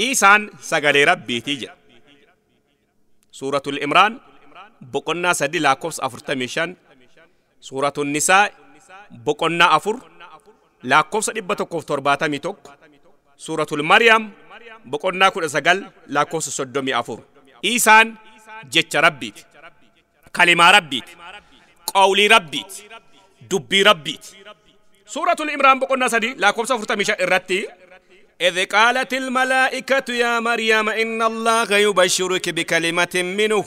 Iisaan sagalee Rabbiitii jedha. Suuratul Imraan boqonnaa 3 lakkoofsa 45, Suuratul Nisaa boqonnaa 4 lakkoofsa 171, Suuratul Maryam boqonnaa 19 lakkoofsa 34. Iisaan jecha Rabbiiti, kalimaa Rabbiiti, qawlii Rabbiiti, dubbii Rabbiiti. Suuratul Imraan boqonnaa 3 lakkoofsa 45 irratti إذ قالت الملائكة يا مريم إن الله يبشرك بكلمة منه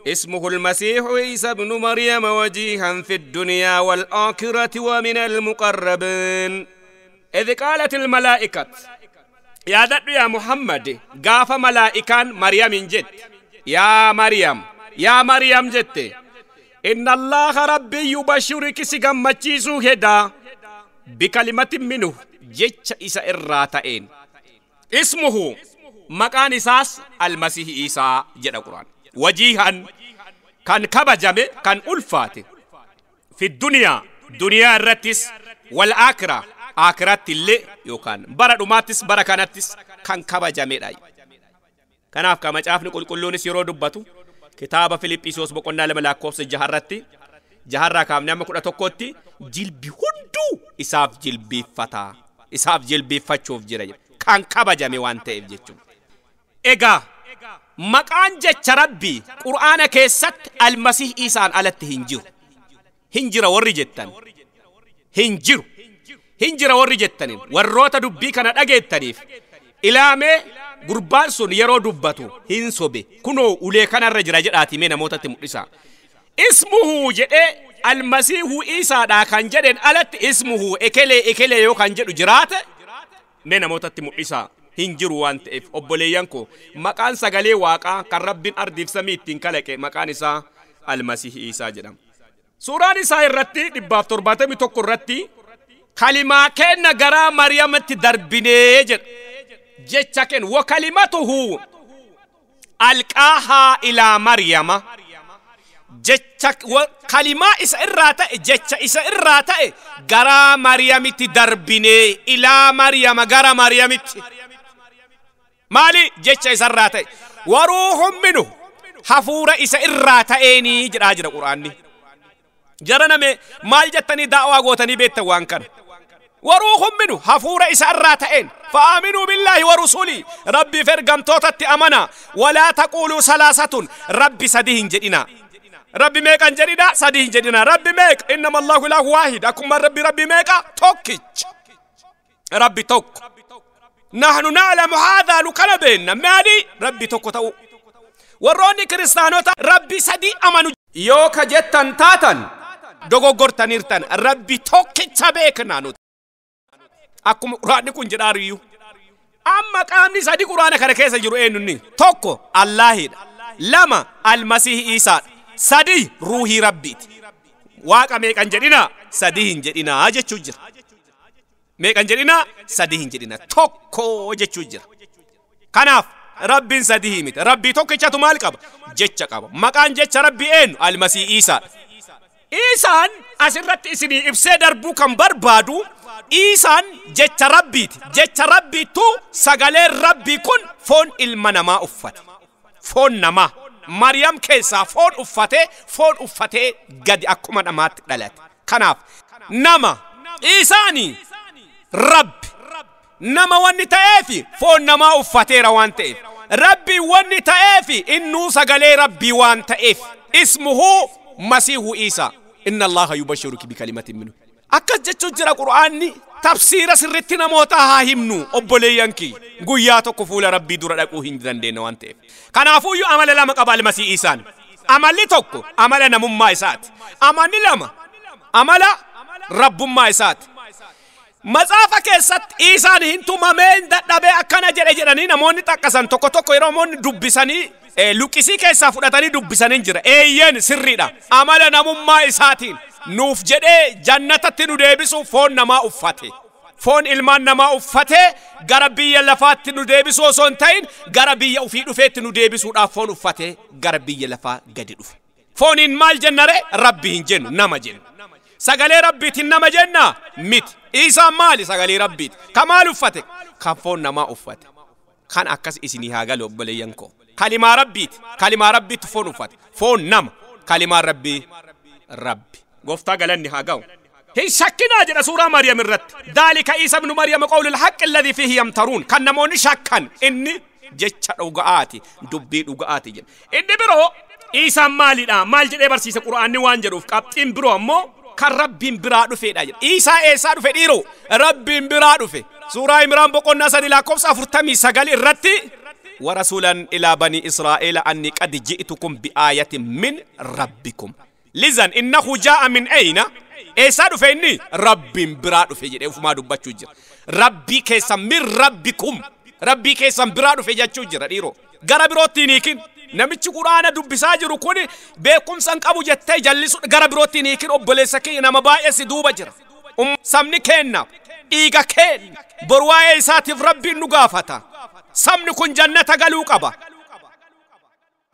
اسمه المسيح عيسى ابن مريم وجيها في الدنيا والآخرة ومن المقربين. إذ قالت الملائكة يا دد يا محمد قاف ملائكان مريم جت يا مريم يا مريم جت إن الله ربي يبشرك سيغمتشيسو هدا بكلمة منه جتش إسا إراتين اسمه مكان إساس المسيح إيسا جد القرآن وجيها كان كبجمه كان ألفات في الدنيا دنيا الرتس والآخرة آخرة اللي يوكان برد ماتس بركانتس كان كبجمه راي كان كما شافني كل كلوني سيرو دبتو كتاب فيليبيسوس بقولنا لما لاكوفس جهرتي جهرة كامنة ما كنا تقولتي جلبي هندو إساف جلبي فتا إساف جلبي فتشوف جري كان كبجمه وانت إبجتشو إيجا مكان جت ربي قرآن كيست المسيح إيسان على التهنجر هنجر ورجتن هنجر هنجر ورجتن والروتا دبي كانت أجتنيف إلى ما قربان سون يرو دبتو هنسوبي كنو أولي كان الرجل رجل من موتة مؤلسة اسمه جد المسيح إيسا دا كان جدن على اسمه إكلي إكلي يو كان جد جرات من موتة مؤلسة hinjiru waan ta'eef obboleeyyan koo maqaan sagalee waaqaa kan rabbiin ardiif samii ittiin kalaqe maqaan isaa Almasiih Iisaa jedhama. Suuraan isaa irratti 171 irratti kalimaa kenna gara Maryamatti darbinee jedha. Jecha kenna wa kalimatuhu alqaahaa ilaa Maryama jecha kalimaa isa irraa ta'e jecha isa irraa ta'e gara Maryamitti darbinee ilaa Maryama gara Maryamitti maali jecha isa irraa ta'e waruuhun minhu hafuura isa irraa ta'eenii jedhaa jira Qur'aanni. Jara name maal jettanii da'waa gootanii beektan waan kana. وروح منه حفور إسراتين فآمنوا بالله ورسولي ربي فرقم توتت أمنا ولا تقولوا ثلاثة ربي سديهن جدنا ربي ميك أنجدنا سديهن جدنا ربي ميك إنما الله إله واحد أكما ربي ربي ميك توكيج ربي توك نحن نعلم هذا لكلبين مالي ربي توك تو وروني كريستانوتا ربي سدي أمنو يوكا جتن تاتن دوغو غورتانيرتن ربي توكيج بيك نانو akkuma quraanni kun jedhaariyyuu amma qaamni sadi quraana kana keessa jiru eenyunni tokko Allaahidha, lama Almasiihi Iisaadha, sadi ruuhii Rabbiiti. Waaqa meeqan jedhina? Sadi hin jedhinaa jechuu jira. Meeqan jedhina? Sadi hin jedhina, tokko jechuu jira. Kanaaf Rabbiin sadi miti. Rabbii tokkichatu maal qaba? Jecha qaba. Maqaan jecha Rabbii eenyu? Almasiihi Iisaadha. Iisaan asirratti isinii ibsee darbuu kan barbaadu Iisaan jecha Rabbiiti. Jecha Rabbiitu sagaleen Rabbii kun foon ilma namaa uffate. Foon namaa. Maryam keessaa foon uffatee foon uffatee gadi akkuma namaatti dhalate. Kanaaf nama Iisaani Rabbi nama wanni ta'eefi foon namaa uffateera waan ta'eef. Rabbii wanni ta'eefi innuu sagalee Rabbii waan ta'eef. Ismuhu Masiihu Iisaa. Inna Allaha yubashiruki bikalimatin minhu. Akkas jechuun jira Qur'aanni tafsiira sirriitti namoota haa himnu obboleeyyan kiyya. Guyyaa tokko fuula Rabbii dura dhaquu hin dandeenye waan ta'eef. Kanaafuyyuu amala lama qaba Almasii Iisaan. Amalli tokko amala namummaa isaati. Amalli lama amala rabbummaa isaati. Matsaafa keessatti Iisaan hin tumamee hin dadhabee akkana jedhe jedhanii namoonni xaqqasan tokko tokko yeroo namoonni dubbisanii luqqisii keessaa fudhatanii dubbisanii jira. Eeyyeen sirriidha. Amala namummaa isaatiin nuuf jedhee jannatatti nu deebisuuf foon namaa uffate. Foon ilmaan namaa uffatee gara biyya lafaatti nu deebisuu osoo hin ta'in gara biyya ofii dhufeetti nu deebisuudhaaf foon uffatee gara biyya lafaa gadi dhufe. Fooniin maal jennare? Rabbi hin jennu, nama jenna. Sagalee Rabbiitiin nama jenna? Miti. Iisaan maali? Sagalee Rabbiiti. Ka maal uffate? Kan foon namaa uffate. Kan akkas isinii haa galu obboleeyyan koo. Kalimaa Rabbiiti. Kalimaa Rabbiitti foon uffate. Foon nama. Kalimaan Rabbii Rabbi. Gooftaa galanni haa ga'u. Hin shakkinaa jedha suuraa Maryam irratti. Daalika Iisa ibnu Maryam qawlul haqqi alladhii fiihi yamtaruun. Kan namoonni shakkan inni jecha dhuga'aati, dubbii dhuga'aati jedha. Inni biroo Iisaan maalidha? Maal jedhee barsiisa Qur'aanni waan jedhuuf qabxiin biroo ammoo kan Rabbiin biraa dhufeedha jedha. Iisaa eessaa dhufe dhiiroo? Rabbiin biraa dhufe. Suuraa Imraan boqonnaa 3 lakkoofsa 49 irratti ورسولا إلى بني إسرائيل أني قد جئتكم بآية من ربكم. لذن إنه جاء من أين؟ إيسا دفعني رب برا دفع وما دبتشو جرا. ربي كيسا من ربكم. ربي كيسا برا دفع جرا ديرو. غرا بروتينيكين namichi quraana dubbisaa jiru kun beekumsa hin qabu jettee jallisu gara birootti hin hiikin obboleessa kee nama baay'ee si duuba jira. Sabni keenna dhiiga keenna boru waa'ee isaatiif Rabbiin nu gaafata. Sabni kun jannata galuu qaba.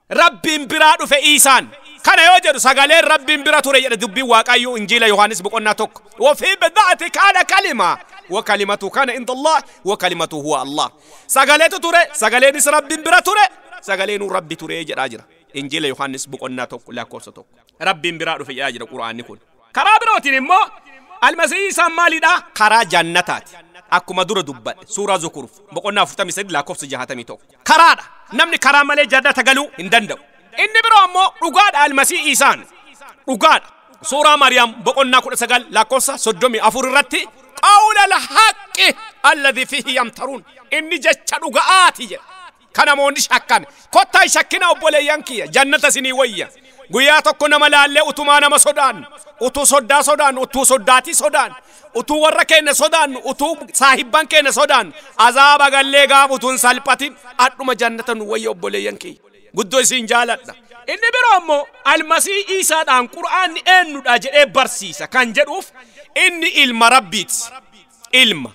Rabbiin biraa dhufe Iisaan. Kana yoo jedhu sagaleen Rabbiin bira ture jedhe dubbiin Waaqayyoo Injiila Yohaannis boqonnaa 1. Wafii bid'ati kaana kalima wa kalimatu kaana inda Allah wa kalimatu huwa Allah. Sagaleetu ture, sagaleenis Rabbiin bira ture, sagaleenuu Rabbi ture jedhaa jira. Injiila Yohaannis boqonnaa 1 lakkoofsa 1. Rabbiin biraa dhufe jedhaa jira Qur'aanni kun. Karaa birootiin immoo Almasii Iisaan maalidha? Karaa jannataati. Akkuma dura dubbadhe suuraa Zukuruf boqonnaa 43 lakkoofsa 61. Karaadha. Namni karaa malee jannata galuu hin danda'u. Inni biroo ammoo dhugaadha Almasii Iisaan. Dhugaadha. Suuraa Maryam boqonnaa 19 lakkoofsa 34 irratti qawlal haqqi alladhi fiihi yamtaruun. Inni jecha dhuga'aati jedha. Kan namoonni shakkan kottaa shakkina obboleeyyan kiyya jannata isinii wayya. Guyyaa tokko nama laallee utumaa nama sodaannu, utuu soddaa sodaannu, utuu soddaatii sodaannu, utuu warra keenya sodaannu, utuu saahibban keenya sodaannu, azaaba gallee gaaf utuu hin salphatin adhuma jannata nu wayya obboleeyyan kiyya. Guddoo isin jaaladha. Inni biroo ammoo Almasii Iisaadhaan Qur'aanni eenyudha jedhee barsiisa kan jedhuuf inni ilma Rabbiiti.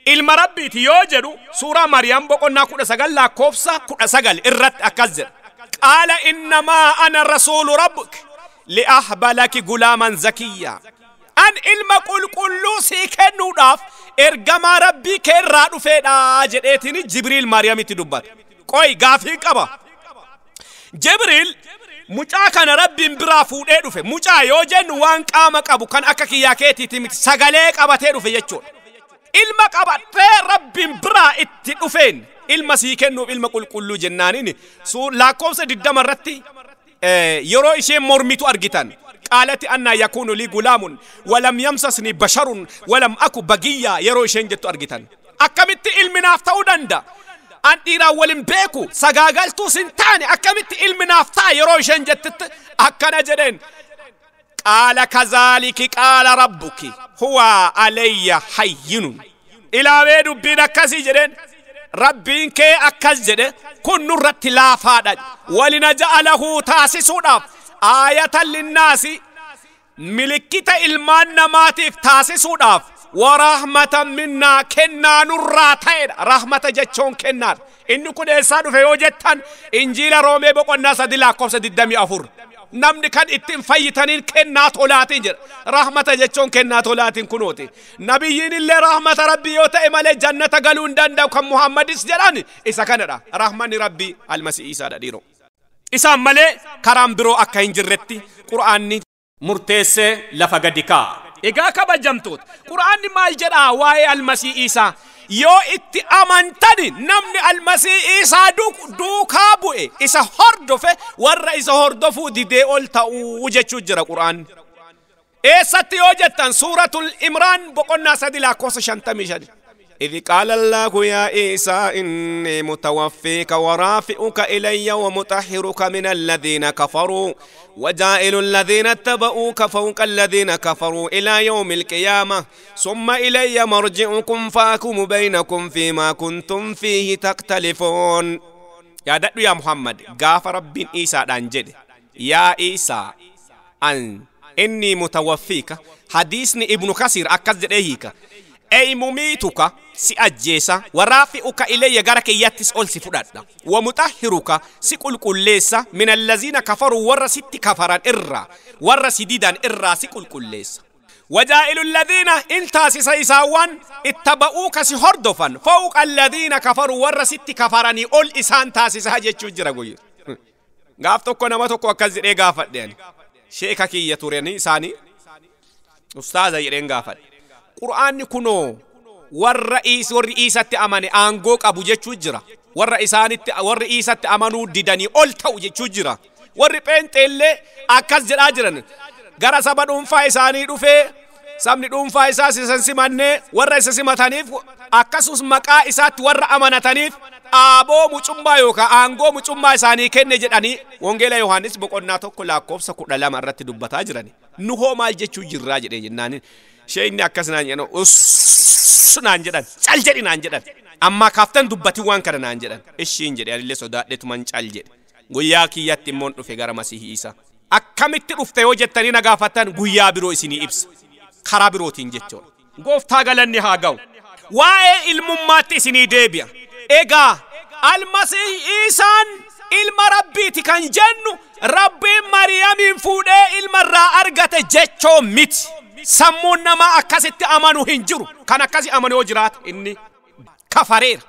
Ilma Rabbiiti yoo jedhu suuraa Maryam boqonnaa 19 lakkoofsa 19 irratti akkas jedha. Qaala innamaa ana rasuulu rabbik li'ahba laki gulaaman zakiyyaa. An ilma qulqulluu sii kennuudhaaf ergamaa Rabbii kee irraa dhufeedha jedheetiin Jibriil Maryamitti dubbata. Qoy gaafii qaba. Jibriil Mucaa kana Rabbiin biraa fuudhee dhufe. Mucaa yoo jennu waan qaama qabu kan akka kiyyaa keetiiti miti, sagalee qabatee dhufe jechuudha. Ilma qabatee Rabbiin biraa itti dhufeen ilma sii kennuuf ilma qulqulluu jennaaniin lakkoofsa 20 irratti yeroo isheen mormitu argitan. Qaalati annaa yakuunu lii gulaamun walam yamsasni basharun walam aku bagiyyaa yeroo isheen jettu argitan. Akkamitti ilmi naaf ta'uu danda'a? An dhiiraan walin beeku, sagaagaltuus hin taane, akkamitti ilmi naaf ta'a yeroo isheen jettitti akkana jedheen. Qaala kazaaliki qaala rabbuki huwa alayya hayyinun. Ilaamee dubbiin akkasii jedheen. Rabbiin kee akkas jedhe kun nurratti laafaadha. Walinaja'alahu taasisuudhaaf aayatan linnaasi milikkita ilmaan namaatiif taasisuudhaaf warahmatan minnaa kennaa nurraa ta'edha. Rahmata jechuun kennaadha. Inni kun eessaa dhufe yoo jettan Injiila Roomee boqonnaa 3 lakkoofsa 24. Namni kan ittiin fayyitaniin kennaa tolaatiin jedha. Rahmata jechuun kennaa tolaatiin kunooti. Nabiyyiin illee rahmata Rabbii yoo ta'e malee jannata galuu hin danda'u kan Muhammadis jedhan isa kanadha. Rahmanni Rabbii Almasii Iisaadha dhiiroo. Isaan malee karaan biroo akka hin jirretti Qur'aanni murteessee lafa gadi kaa'a. Egaa kabajamtoota, Qur'aanni maal jedhaa waa'ee Almasii Iisaa? Yoo itti amantani namni Almasii Iisaa duukaa bu'e isa hordofe warra isa hordofuu didee ol ta'uu jechuu jira Qur'aanni. Eessatti yoo jettan Suuratul Imraan boqonnaa 3 lakkoofsa 55. إذ قال الله يا عيسى إني متوفيك ورافئك إلي ومطهرك من الذين كفروا وجائل الذين اتبعوك فوق الذين كفروا إلى يوم القيامة ثم إلي مرجعكم فأحكم بينكم فيما كنتم فيه تختلفون. يا ددو يا محمد غاف رب عيسى دانجد يا عيسى أن إني متوفيك. حديثني ابن كثير أكد إيهيك أي مميتك سأجيسا ورافئك إلي غرك يتس أول سفرادنا ومطهرك سيقول كليسا من الذين كفروا ورست كفرا إرّا ورسديدا إرّا سيقول كليسا وجائل الذين انتاسس إساوان اتبعوك سهردفا فوق الذين كفروا ورست كفراني أول إسان تاسس هجي تشجر غافتك نمتك وكزر إيه غافت دين شيكا كي يتوريني إساني أستاذ يرين غافت Qur'aanni kunoo warra warri Iisatti amane aangoo qabu jechuu jira. Warra isaanitti warri Iisatti amanuu didanii ol ta'u jechuu jira. Warri Pheenxeellee akkas jedhaa jiran. Gara saba dhuunfaa isaanii dhufee sabni dhuunfaa isaas isa simannee warra isa simataniif akkasumas maqaa isaatti warra amanataniif aaboo mucummaa yookaan aangoo mucummaa isaanii kenne jedhanii Wangeela Yohaannis boqonnaa 1 lakkoofsa 12 irratti dubbataa jiran. Nu hoo maal jechuu jirraa jedhee jennaan. Sheekni akkas naan jedhan uss naan jedhan cal jedhi naan jedhan amma kaaftan dubbati waan kana naan jedhan ishiin jedhe anillee sodaadheetuman cal jedhe. Guyyaa kiyyatti immoo dhufe gara Masiihii Iisaa. Akkamitti dhufte yoo jettanii na gaafattan guyyaa biroo isinii ibsa karaa birootiin jechuudha. Gooftaa galanni haa ga'u. Waa'ee ilmummaatti isinii deebi'a. Egaa Almasii Iisaan ilma Rabbiiti kan jennu Rabbiin Mariyamiin fuudhee ilma irraa argate jechoo miti. Sammuun namaa akkasitti amanu hin jiru. Kan akkasi amanu yoo jiraate inni kafareera.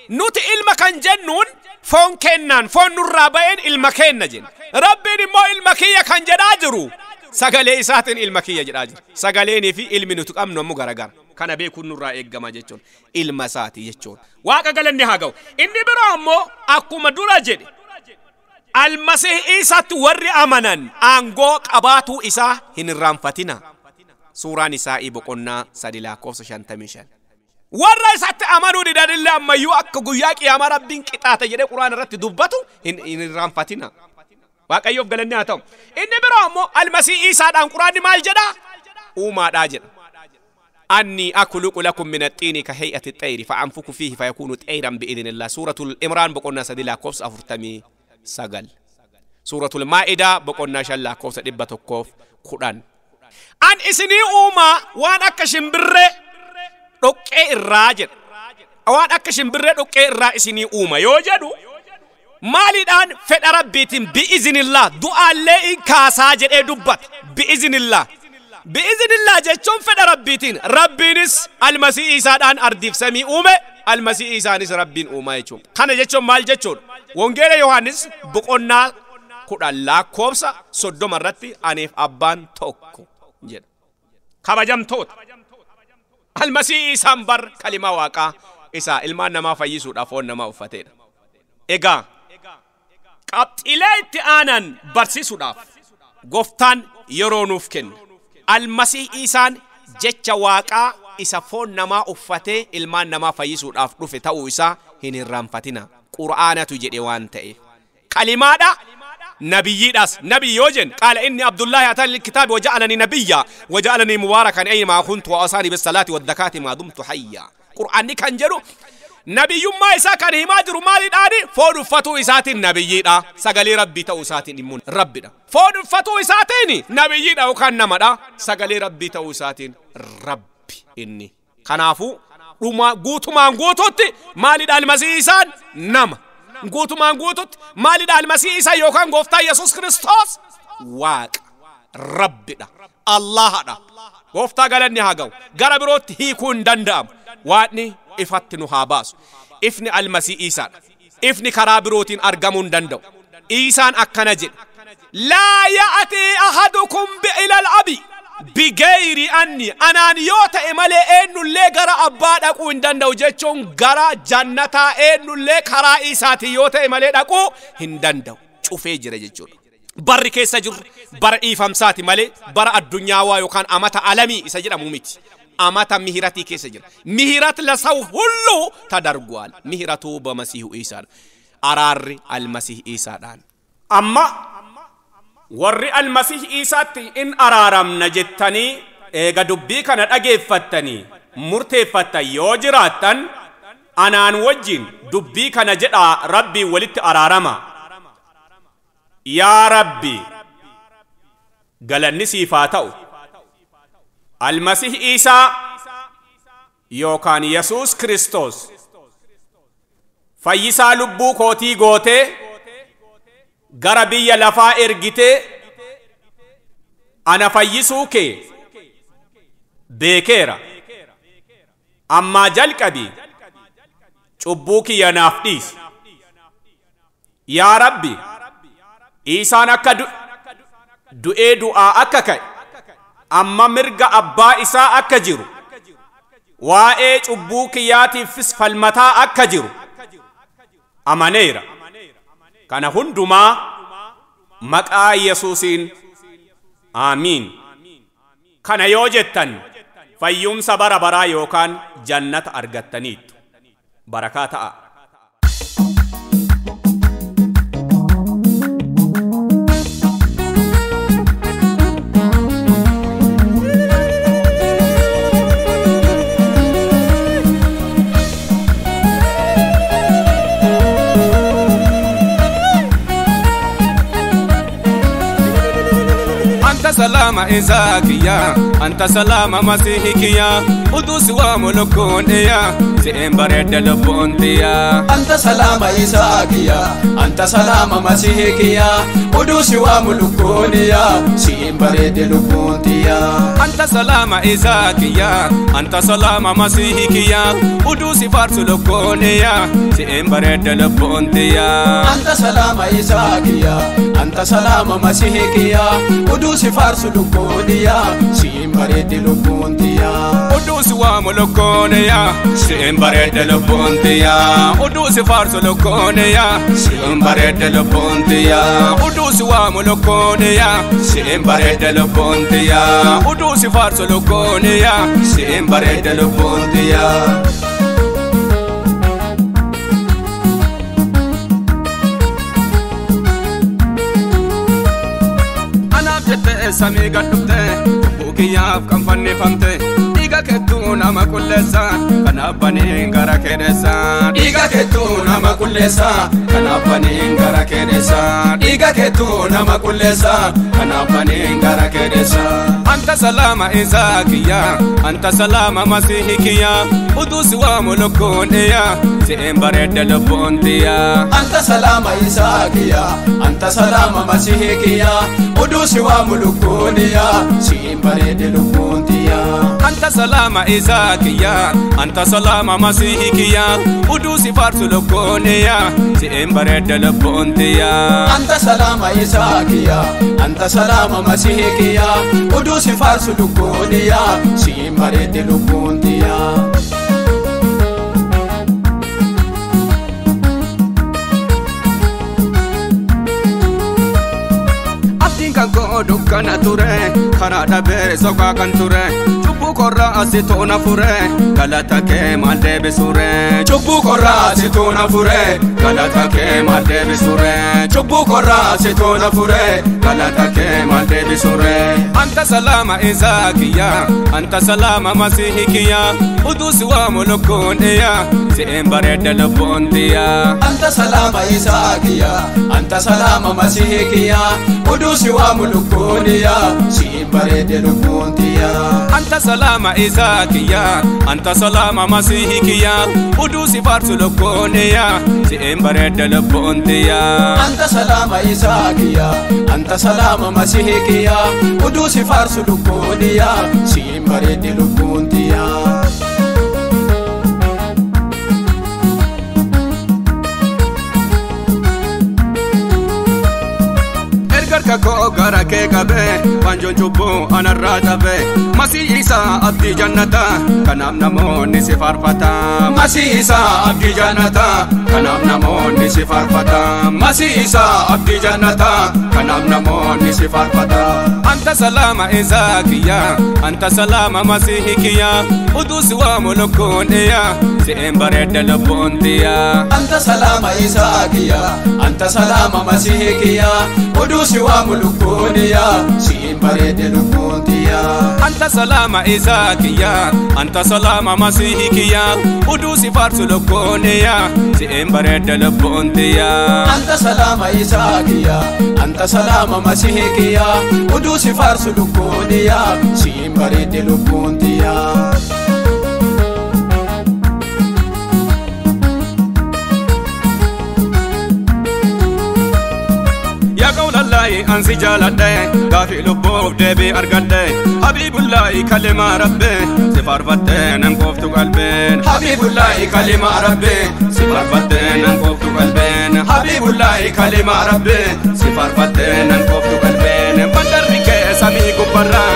Nuti ilma kan jennuun foon kennaan foon nurraa ba'een ilma kenna jenna. Rabbiin immoo ilma kiyya kan jedhaa jiru sagalee isaatiin ilma kiyya jedhaa jira. Sagaleenii fi ilmi nuti qabnu ammoo garagara. Kana beekuun nurraa eeggama jechuun ilma isaati jechuun. Waaqa galanni haa ga'u. Inni biroo ammoo akkuma dura jedhe Almasih Iisaatti warri amanan aangoo qabaatuu isaa hin irraanfatina. Suuraan Isaa'ii boqonnaa 3 lakkoofsa 55. Warra isatti amanuu didanillee ammayyuu akka guyyaa qiyaamaa Rabbiin qixaata jedhee Qur'aana irratti dubbatu hin irraanfatina. Waaqayyoof galanni haa ta'u. Inni biroo ammoo Almasih Iisaadhaan Qur'aanni maal jedhaa? Uumaadhaa jedha. أني أخلق لكم من الطين كهيئة الطير فأنفخ فيه فيكون طيرا بإذن الله. سورة الإمران بقولنا 3 lakkoofsa 49. سورة المائدة بقولنا 5 lakkoofsa 110. An isinii uumaa waan akka shimbirree dhoqqee irraa jedha. Waan akka shimbirree dhoqqee irraa isinii uuma yoo jedhu maaliidhaan fedha Rabbiitiin bi'izinillah du'aallee in kaasaa jedhee dubbata. Bi'izinillah. Bi'izinillah jechuun fedha Rabbiitiin. Rabbiinis Almasii Iisaadhaan ardiif samii uume, Almasii Iisaanis Rabbiin uumaa jechuudha. Kana jechuun maal jechuudha? Wangeela Yohaannis boqonnaa 10 lakkoofsa 30 irratti aniif abbaan tokko jedha. Kabajamtoota Almasii Iisaan bar kalimaa waaqaa isaa ilmaan namaa fayyisuudhaaf foon namaa uffateedha. Egaa qabxiilee itti aanan barsiisuudhaaf gooftaan yeroo nuuf kenne. Almasii Iisaan jecha waaqaa isa foon namaa uffatee ilmaan namaa fayyisuudhaaf dhufe ta'uu isaa hin irraanfatina. Qur'aanatu jedhe waan ta'eef. Kalimaadha nabiyyiidhaas nabi yoo jenne qaala inni Abdullaahi ataani lilkitaabi waja'alanii nabiyya waja'alanii mubaarakan aynamaa kuntu wa awsaanii bissalaati wazzakaati maa dumtu hayya. Qur'aanni kan jedhu nabiyyummaa isaa kan himaa jiru maaliidhaani? Foon uffatuu isaatiin nabiyyiidha. Sagalee rabbii ta'uu isaatiin immoo rabbidha. Foon uffatuu isaatiin nabiyyiidha yookaan namadha. Sagalee rabbii ta'uu isaatiin rabbi inni. Kanaafuu dhuma guutumaan guututti maalidha Almasii Iisaan? Nama. Guutumaan guututti maalidha Almasii Iisaa yookaan gooftaa Yesuus Kiristoos? Waaqa. Rabbidha. Allahadha. Gooftaa galanni haa ga'u. Gara birootti hiikuu hin danda'amu. Waaqni ifatti nu haa baasu. Ifni Almasii Iisaadha. Ifni karaa birootiin argamuu hin danda'u. Iisaan akkana jedhe. Laa ya'atii ahadukum bi'ilal abi bigayri anni anaan yoo ta'e malee eenyullee gara abbaa dhaquu hin danda'u jechuun gara jannataa eenyullee karaa isaatiin yoo ta'e malee dhaquu hin danda'u. Cufee jira jechuudha. Barri keessa jirru bara dhiifamsaati malee bara addunyaawaa yookaan amata alamii isa jedhamu miti. Amata mihiratii keessa jira. Mihirat lasaw hullu tadarguwaal. Mihiratuu bamasiihu Iisaadha. Araarri Almasiih Iisaadhaan. Amma warri Almasiih Iisaatti in araaramna jettanii eega dubbii kana dhageeffattanii murteeffattan yoo jiraattan anaan wajjin dubbii kana jedhaa Rabbii walitti araarama. Yaa Rabbi galanni siif haa ta'u. Almasiih Iisaa yookaan Yesuus Kiristoos fayyisaa lubbuu kootii gootee gara biyya lafaa ergitee ana fayyisuu kee beekeera. Ammaa jalqabi cubbuu kiyya naaf dhiisi. Yaa Rabbi Iisaan akka du'ee du'aa akka ka'e amma mirga abbaa isaa akka jiru waa'ee cubbuu kiyyaatiifis falmataa akka jiru amaneera. Kana hundumaa maqaa Yesuusiin aamiin. Kana yoo jettan fayyumsa bara baraa yookaan jannata argattaniittu. Barakaa ta'a. Salama Isakiya, anta salama Masihikiya, udusi wa mulukundiya, si'in bareedda lubbuuntiya. Anta salama Isakiya, anta salama Masihikiya, udusi wa mulukundiya, si'in bareedda lubbuuntiya. Anta salama Isakiya, anta salama Masihikiya, udusi faarsu lukkuundiya, si'in bareedda lubbuuntiya. Anta salama Isakiya, anta salama Masihikiya, udusi faarsu lukkuundiya, si'in bareedde lubbuuntiya. Udusi waa mulukkuuniya, si'in bareedde lubbuuntiya. Udusi faarsu lukkuuniya, si'in bareedde lubbuuntiya. Udusi waa mulukkuuniya, si'in bareedde lubbuuntiya. Udusi faarsu lukkuuniya, si'in bareedde lubbuuntiya. Samii gad dhufte cubbuu kiyyaaf kan fannifamte dhiiga keettuu nama qulleessa kanaaf baniin gara keessa. Dhiiga keettuu nama qulleessa kanaaf baniin gara keessa. Dhiiga keettuu nama qulleessa kanaaf baniin gara keessa. Anta salama Isakiya, anta salama Masihikiya, udusi waa mulukkuuniya, si'in bareedda lubbuuntiya. Anta salama Isakiya, anta salama Masihikiya, udusi waa mulukkuuniya, si'in bareedda lubbuuntiya. tiyya. Anta salaama isaa kiyya, anta salaama masiihi kiyya, uduu si faarsu lukkuuniya, si'een bareedda lubbuun tiyya. Anta salaama isaa kiyya, anta salaama masiihi kiyya, uduu si faarsu lukkuuniya, si'een bareedde lubbuun tiyya. Abdiin kan koo dukkana ture, karaa dhabee soqaa kan ture, cubbuu korraa asitu na fure, galata kee maal deebisure. Cubbuu korraa situ na fure, Galata kee maal deebisure. Cubbuu korraa situ na fure, Galata kee maal deebisure. Anta salaama isaa kiyya, anta salaama masiihi kiyya, uduu si waamu lukkuun iyya, si'een bareedda lubbuun tiyya. Anta salaama isaa kiyya, anta salaama masiihi kiyya, uduu si waamu lukkuuniya, si'in bareedde lubbuun tiyya. Anta salaama isaa kiyya, anta salaama masiihi kiyya, uduu si faarsu lukkuun iyya, si'een bareedda lubbuun tiyya. Anta salaama isaa kiyya, anta salaama masiihi kiyya, uduu si faarsu lukkuuniya, si'in bareedde lubbuun tiyya. Erga koo gara kee qabee, waanjoon cubbuu anarraa cabee, masii isaa abdii jannataa, kanaaf namoonni si faarfata. Masii isaa abdii jannataa, Kanaaf namoonni si faarfata. Masii isaa abdii jannataa, Kanaaf namoonni si faarfata. Anta salaama isaa kiyya, anta salaama masiihi kiyya, uduu si waamu lukkuun iyya, si'een bareedda lubbuun tiyya. Anta salaama isaa kiyya, anta salaama masiihi kiyya, uduu si waamu lukkuuniya, si'in bareedde lubbuun tiyya. Anta salaama isaa kiyya, anta salaama masiihi kiyya, uduu si faarsu lukkuun iyya, si'een bareedda lubbuun tiyya. Anta salaama isaa kiyya, anta salaama masiihi kiyya, uduu si faarsu lukkuuniya, si'in bareedde lubbuun tiyya. Yaa qawlallaahi ansi jaaladhe, gaafii lubbuuf deebii argadhe, habiibullaahi kalimaa rabbi, si faarfattee nan qooftu qalbeen. Habiibullaahi kalimaa rabbi, Si faarfattee nan qooftu qalbeen. Habiibullaahi kalimaa rabbi, Si faarfattee nan qooftu qalbeen. Bandarri kee samii gubbarraa,